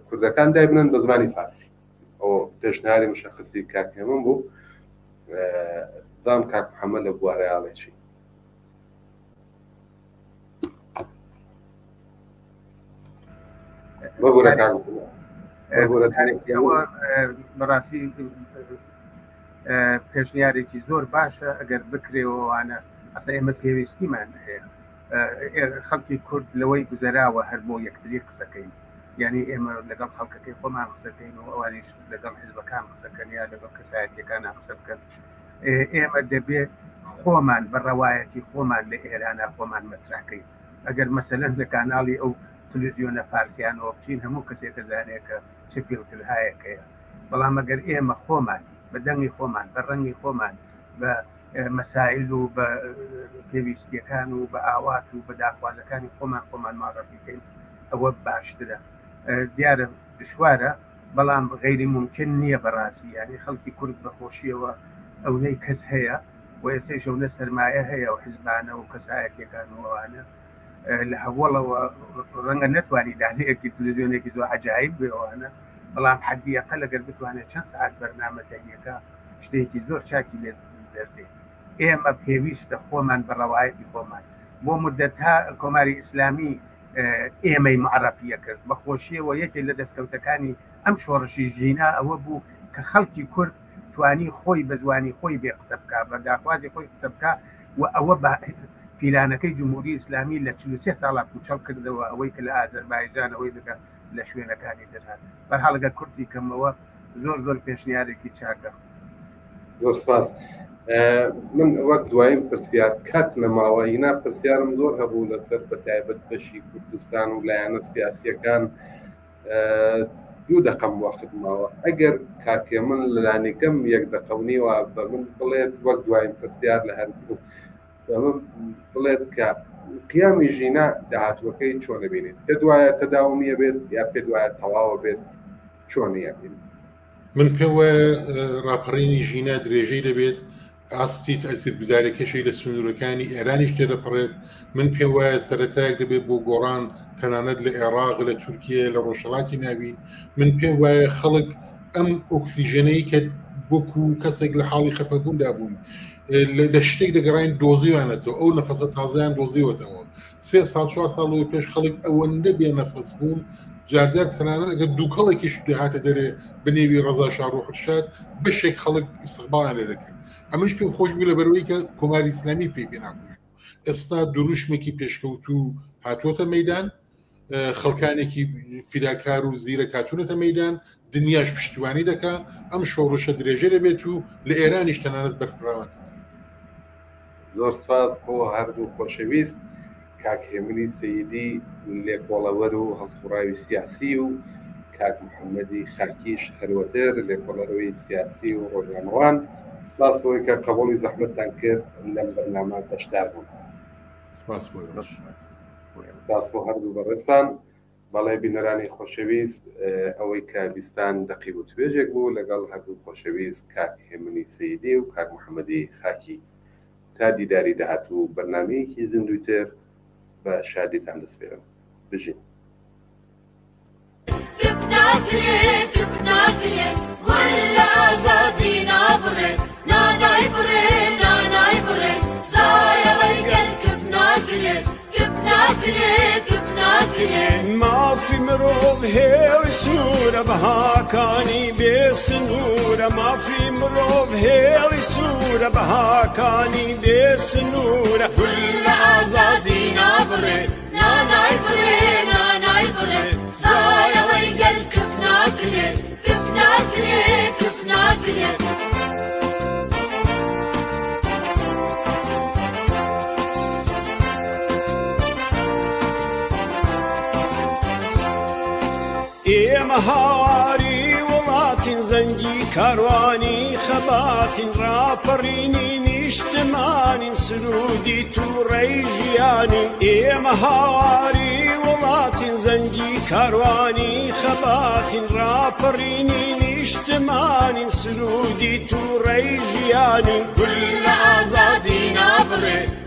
کوردەکان دایبنن بە زمانی فارسی ئەو پێشنیاری مشەخەسی کاک هێمن بوو زام کاک محەممەد لە بوارەیاڵێ چی ببورە کاک ببورە ئەوە بەڕاستی پێشنیارێکی زۆر باشە ئەگەر بکرێەوەوانە ئەسا ئێمە پێویستیمان هەیە خەڵکی کورد لەوەی گوزەراوە هەر بۆ یەکتری قسەکەین یعنی ئێمە لەگەڵ خەڵکەکەی خۆمان قسەکەین و ئەوانیش لەگەڵ حزبەکان قسەکەن یا لەگەڵ کەسایەتیەکان قسە بکەن ئێمە دەبێت خۆمان بە ڕەوایەتی خۆمان لە ئێرانە خۆمان مەتراکەین ئەگەر مەسەلەن لە کاناڵی ئەو تلویزیۆنە فارسیانەوە بچین هەموو کەسێک دەزانێت کە چ فیلترهایەک هەیە بەڵام ئەگەر ئێمە خۆمان بە دەنگی خۆمان بە ڕەنگی خۆمان بە مەسایل و بە پێویستیەکان و بە ئاوات و بە داخوازەکانی خۆمان خۆمان ماڕەفیکەین ئەوە باشترە دیارە دشوارە بەڵام غەیری مومکن نییە بەڕاستی یانی خەڵکی کورد بە خۆشیەوە ئەونەی کەس هەیە و ئێستەیش ئەونە سەرمایە هەیە و حزبانە و کەسایەتیەکان و ئەوانە لە هەوڵەوە ڕەنگە نەتوانی دانەیەکی تلویزیۆنێکی زۆر عەجایب بێ ئەوانە بەڵام حەدی ئەقەل ئەگەر بتوانێت چەند سەعات بەرنامە تەهیەکە شتێکی زۆر چاکی لێ دەردێ ئێمە پێویستە خۆمان بە ڕەوایەتی خۆمان بۆ مدەتها کۆماری ئیسلامی ئێمەی معرەفیە کرد بە خۆشیەوە یەکێک لە دەستکەوتەکانی ئەم شۆڕشی ژینا ئەوە بوو کە خەڵکی کورد توانی خۆی بە زوانی خۆی بێ قسە بکا بە داخوازی خۆی قسە بکا و ئەوە بە پیلانەکەی جمهوری ئیسلامی لە 43 ساڵا پوچەڵ کردەوە ئەوەی کە لە ئازەربایجان ئەوەی لەگە لە شوێنەکانی تر هات بەرحاڵ گەر کورتی کەمەوە زۆر زۆر پێشنیارێکی چاکە. زۆر سپاس. من وەک دوایین پرسیار کات نەماوە ئینا پرسیارم زۆر هەبوو لەسەر بە تایبەت بەشی کوردستان و لایەنە سیاسیەکان دوو دەقەم وەخت ماوە ئەگەر کاکێ من لەلانیکەم یەک دەقە و نیوە بە من بڵێت وەک دوایین پرسیار لە هەردوو بە من بڵێت کە قیامی ژینا داهاتوەکەی چۆن بینێت پێ دوایە تەداومیە بێت یا پێ دوایە تەواوە بێت چۆنیە بینێت من پێم وایە ڕاپەڕینی ژینا درێژەی دەبێت ئاستی تەئسیرگوزارەکەشی لە سنوورەکانی ئێرانیش تێدەپەڕێت من پێم وایە سەرەتایەک دەبێت بۆ گۆڕان تەنانەت لە عێراق لە تورکیە لە ڕۆژهەڵاتی ناوین من پێم وایە خەڵک ئەم ئۆکسیژەنەی کە وەکو کەسێک لە حاڵی خەفەبووندا بوون لە شتێک دەگەڕین دۆزیوانەتەوە ئەو نەفەسە تازەیان دۆزیوەتەوە سێ ساڵ چوار ساڵ لەوەی پێش خەڵک ئەوەندە بێ نەفەس بوون جارجار تەنانەت ئەگەر دووکەڵێکیش دەهاتە دەرێ بە نێوی ڕەزا شا ڕوحت شاد بەشێک خەڵک ئیستقباڵیان لێ دەکرد ئەمنیش پێم خۆش بوو لەبەرەوەی کە کۆماری ئیسلامی پێی پێ ناخۆش بوو ئێستا دروشمێکی پێشکەوتوو هاتووەتە مەدان خەڵکانێکی فیداکار و زیرەک هاتوونەتە مەدان دنیاش پشتیوانی دەکا ئەم شۆڕشە درێژە دەبێت و لە ئێرانیش تەنانەت بەرفراوانتر دەبێت. زۆر سپاس بۆ هەردوو خۆشەویست کاک هێمنی سەیدی لێکۆڵەوەر و هەڵسوڕاوی سیاسی و کاک محەممەدی خاکیش هەروەتر لێکۆڵەرەوەی سیاسی و ڕۆژنامەوان سپاس بۆی کە قبوڵی زەحمەتتان کرد لەم بەرنامە بەشدار بوون. سپاس بۆ ئێوەش. سپاس بۆ هەردوو بەڕێزتان. بەڵێ بینەرانی خۆشەویست ئەوەی کە بیستان دەقی وتوێژێک بوو لەگەڵ هەردوو خۆشەویست کاک هێمنی سەیدی و کاک محەممەدی خاکی تا دیداری داهاتوو بەرنامەیەکی زیندووی تر بە شادیتان دەسپێرم بژین. مافی مرۆڤ هێڵی سوورە بەهاکانی بێ سنوورە مافی مرۆڤ هێڵی سوورە بەهاکانی بێ سنوورە گول لە ئازادی نابڕێ نانای بڕێ نانای بڕێ زایەڵەی گەل کف ناکرێ کف ناکرێ کف ناکرێ. ئێمە هاواری وڵاتین زەنگی کاروانی خەباتین ڕاپەڕینی نیشتمانین سرودی تووڕەی ژیانین ئێمە هاواری وڵاتین زەنگی کاروانی خەباتین ڕاپەڕینی نیشتمانین سرودی. سروودی تووڕەی ژیانین. گول لە ئازادی نابڕێ.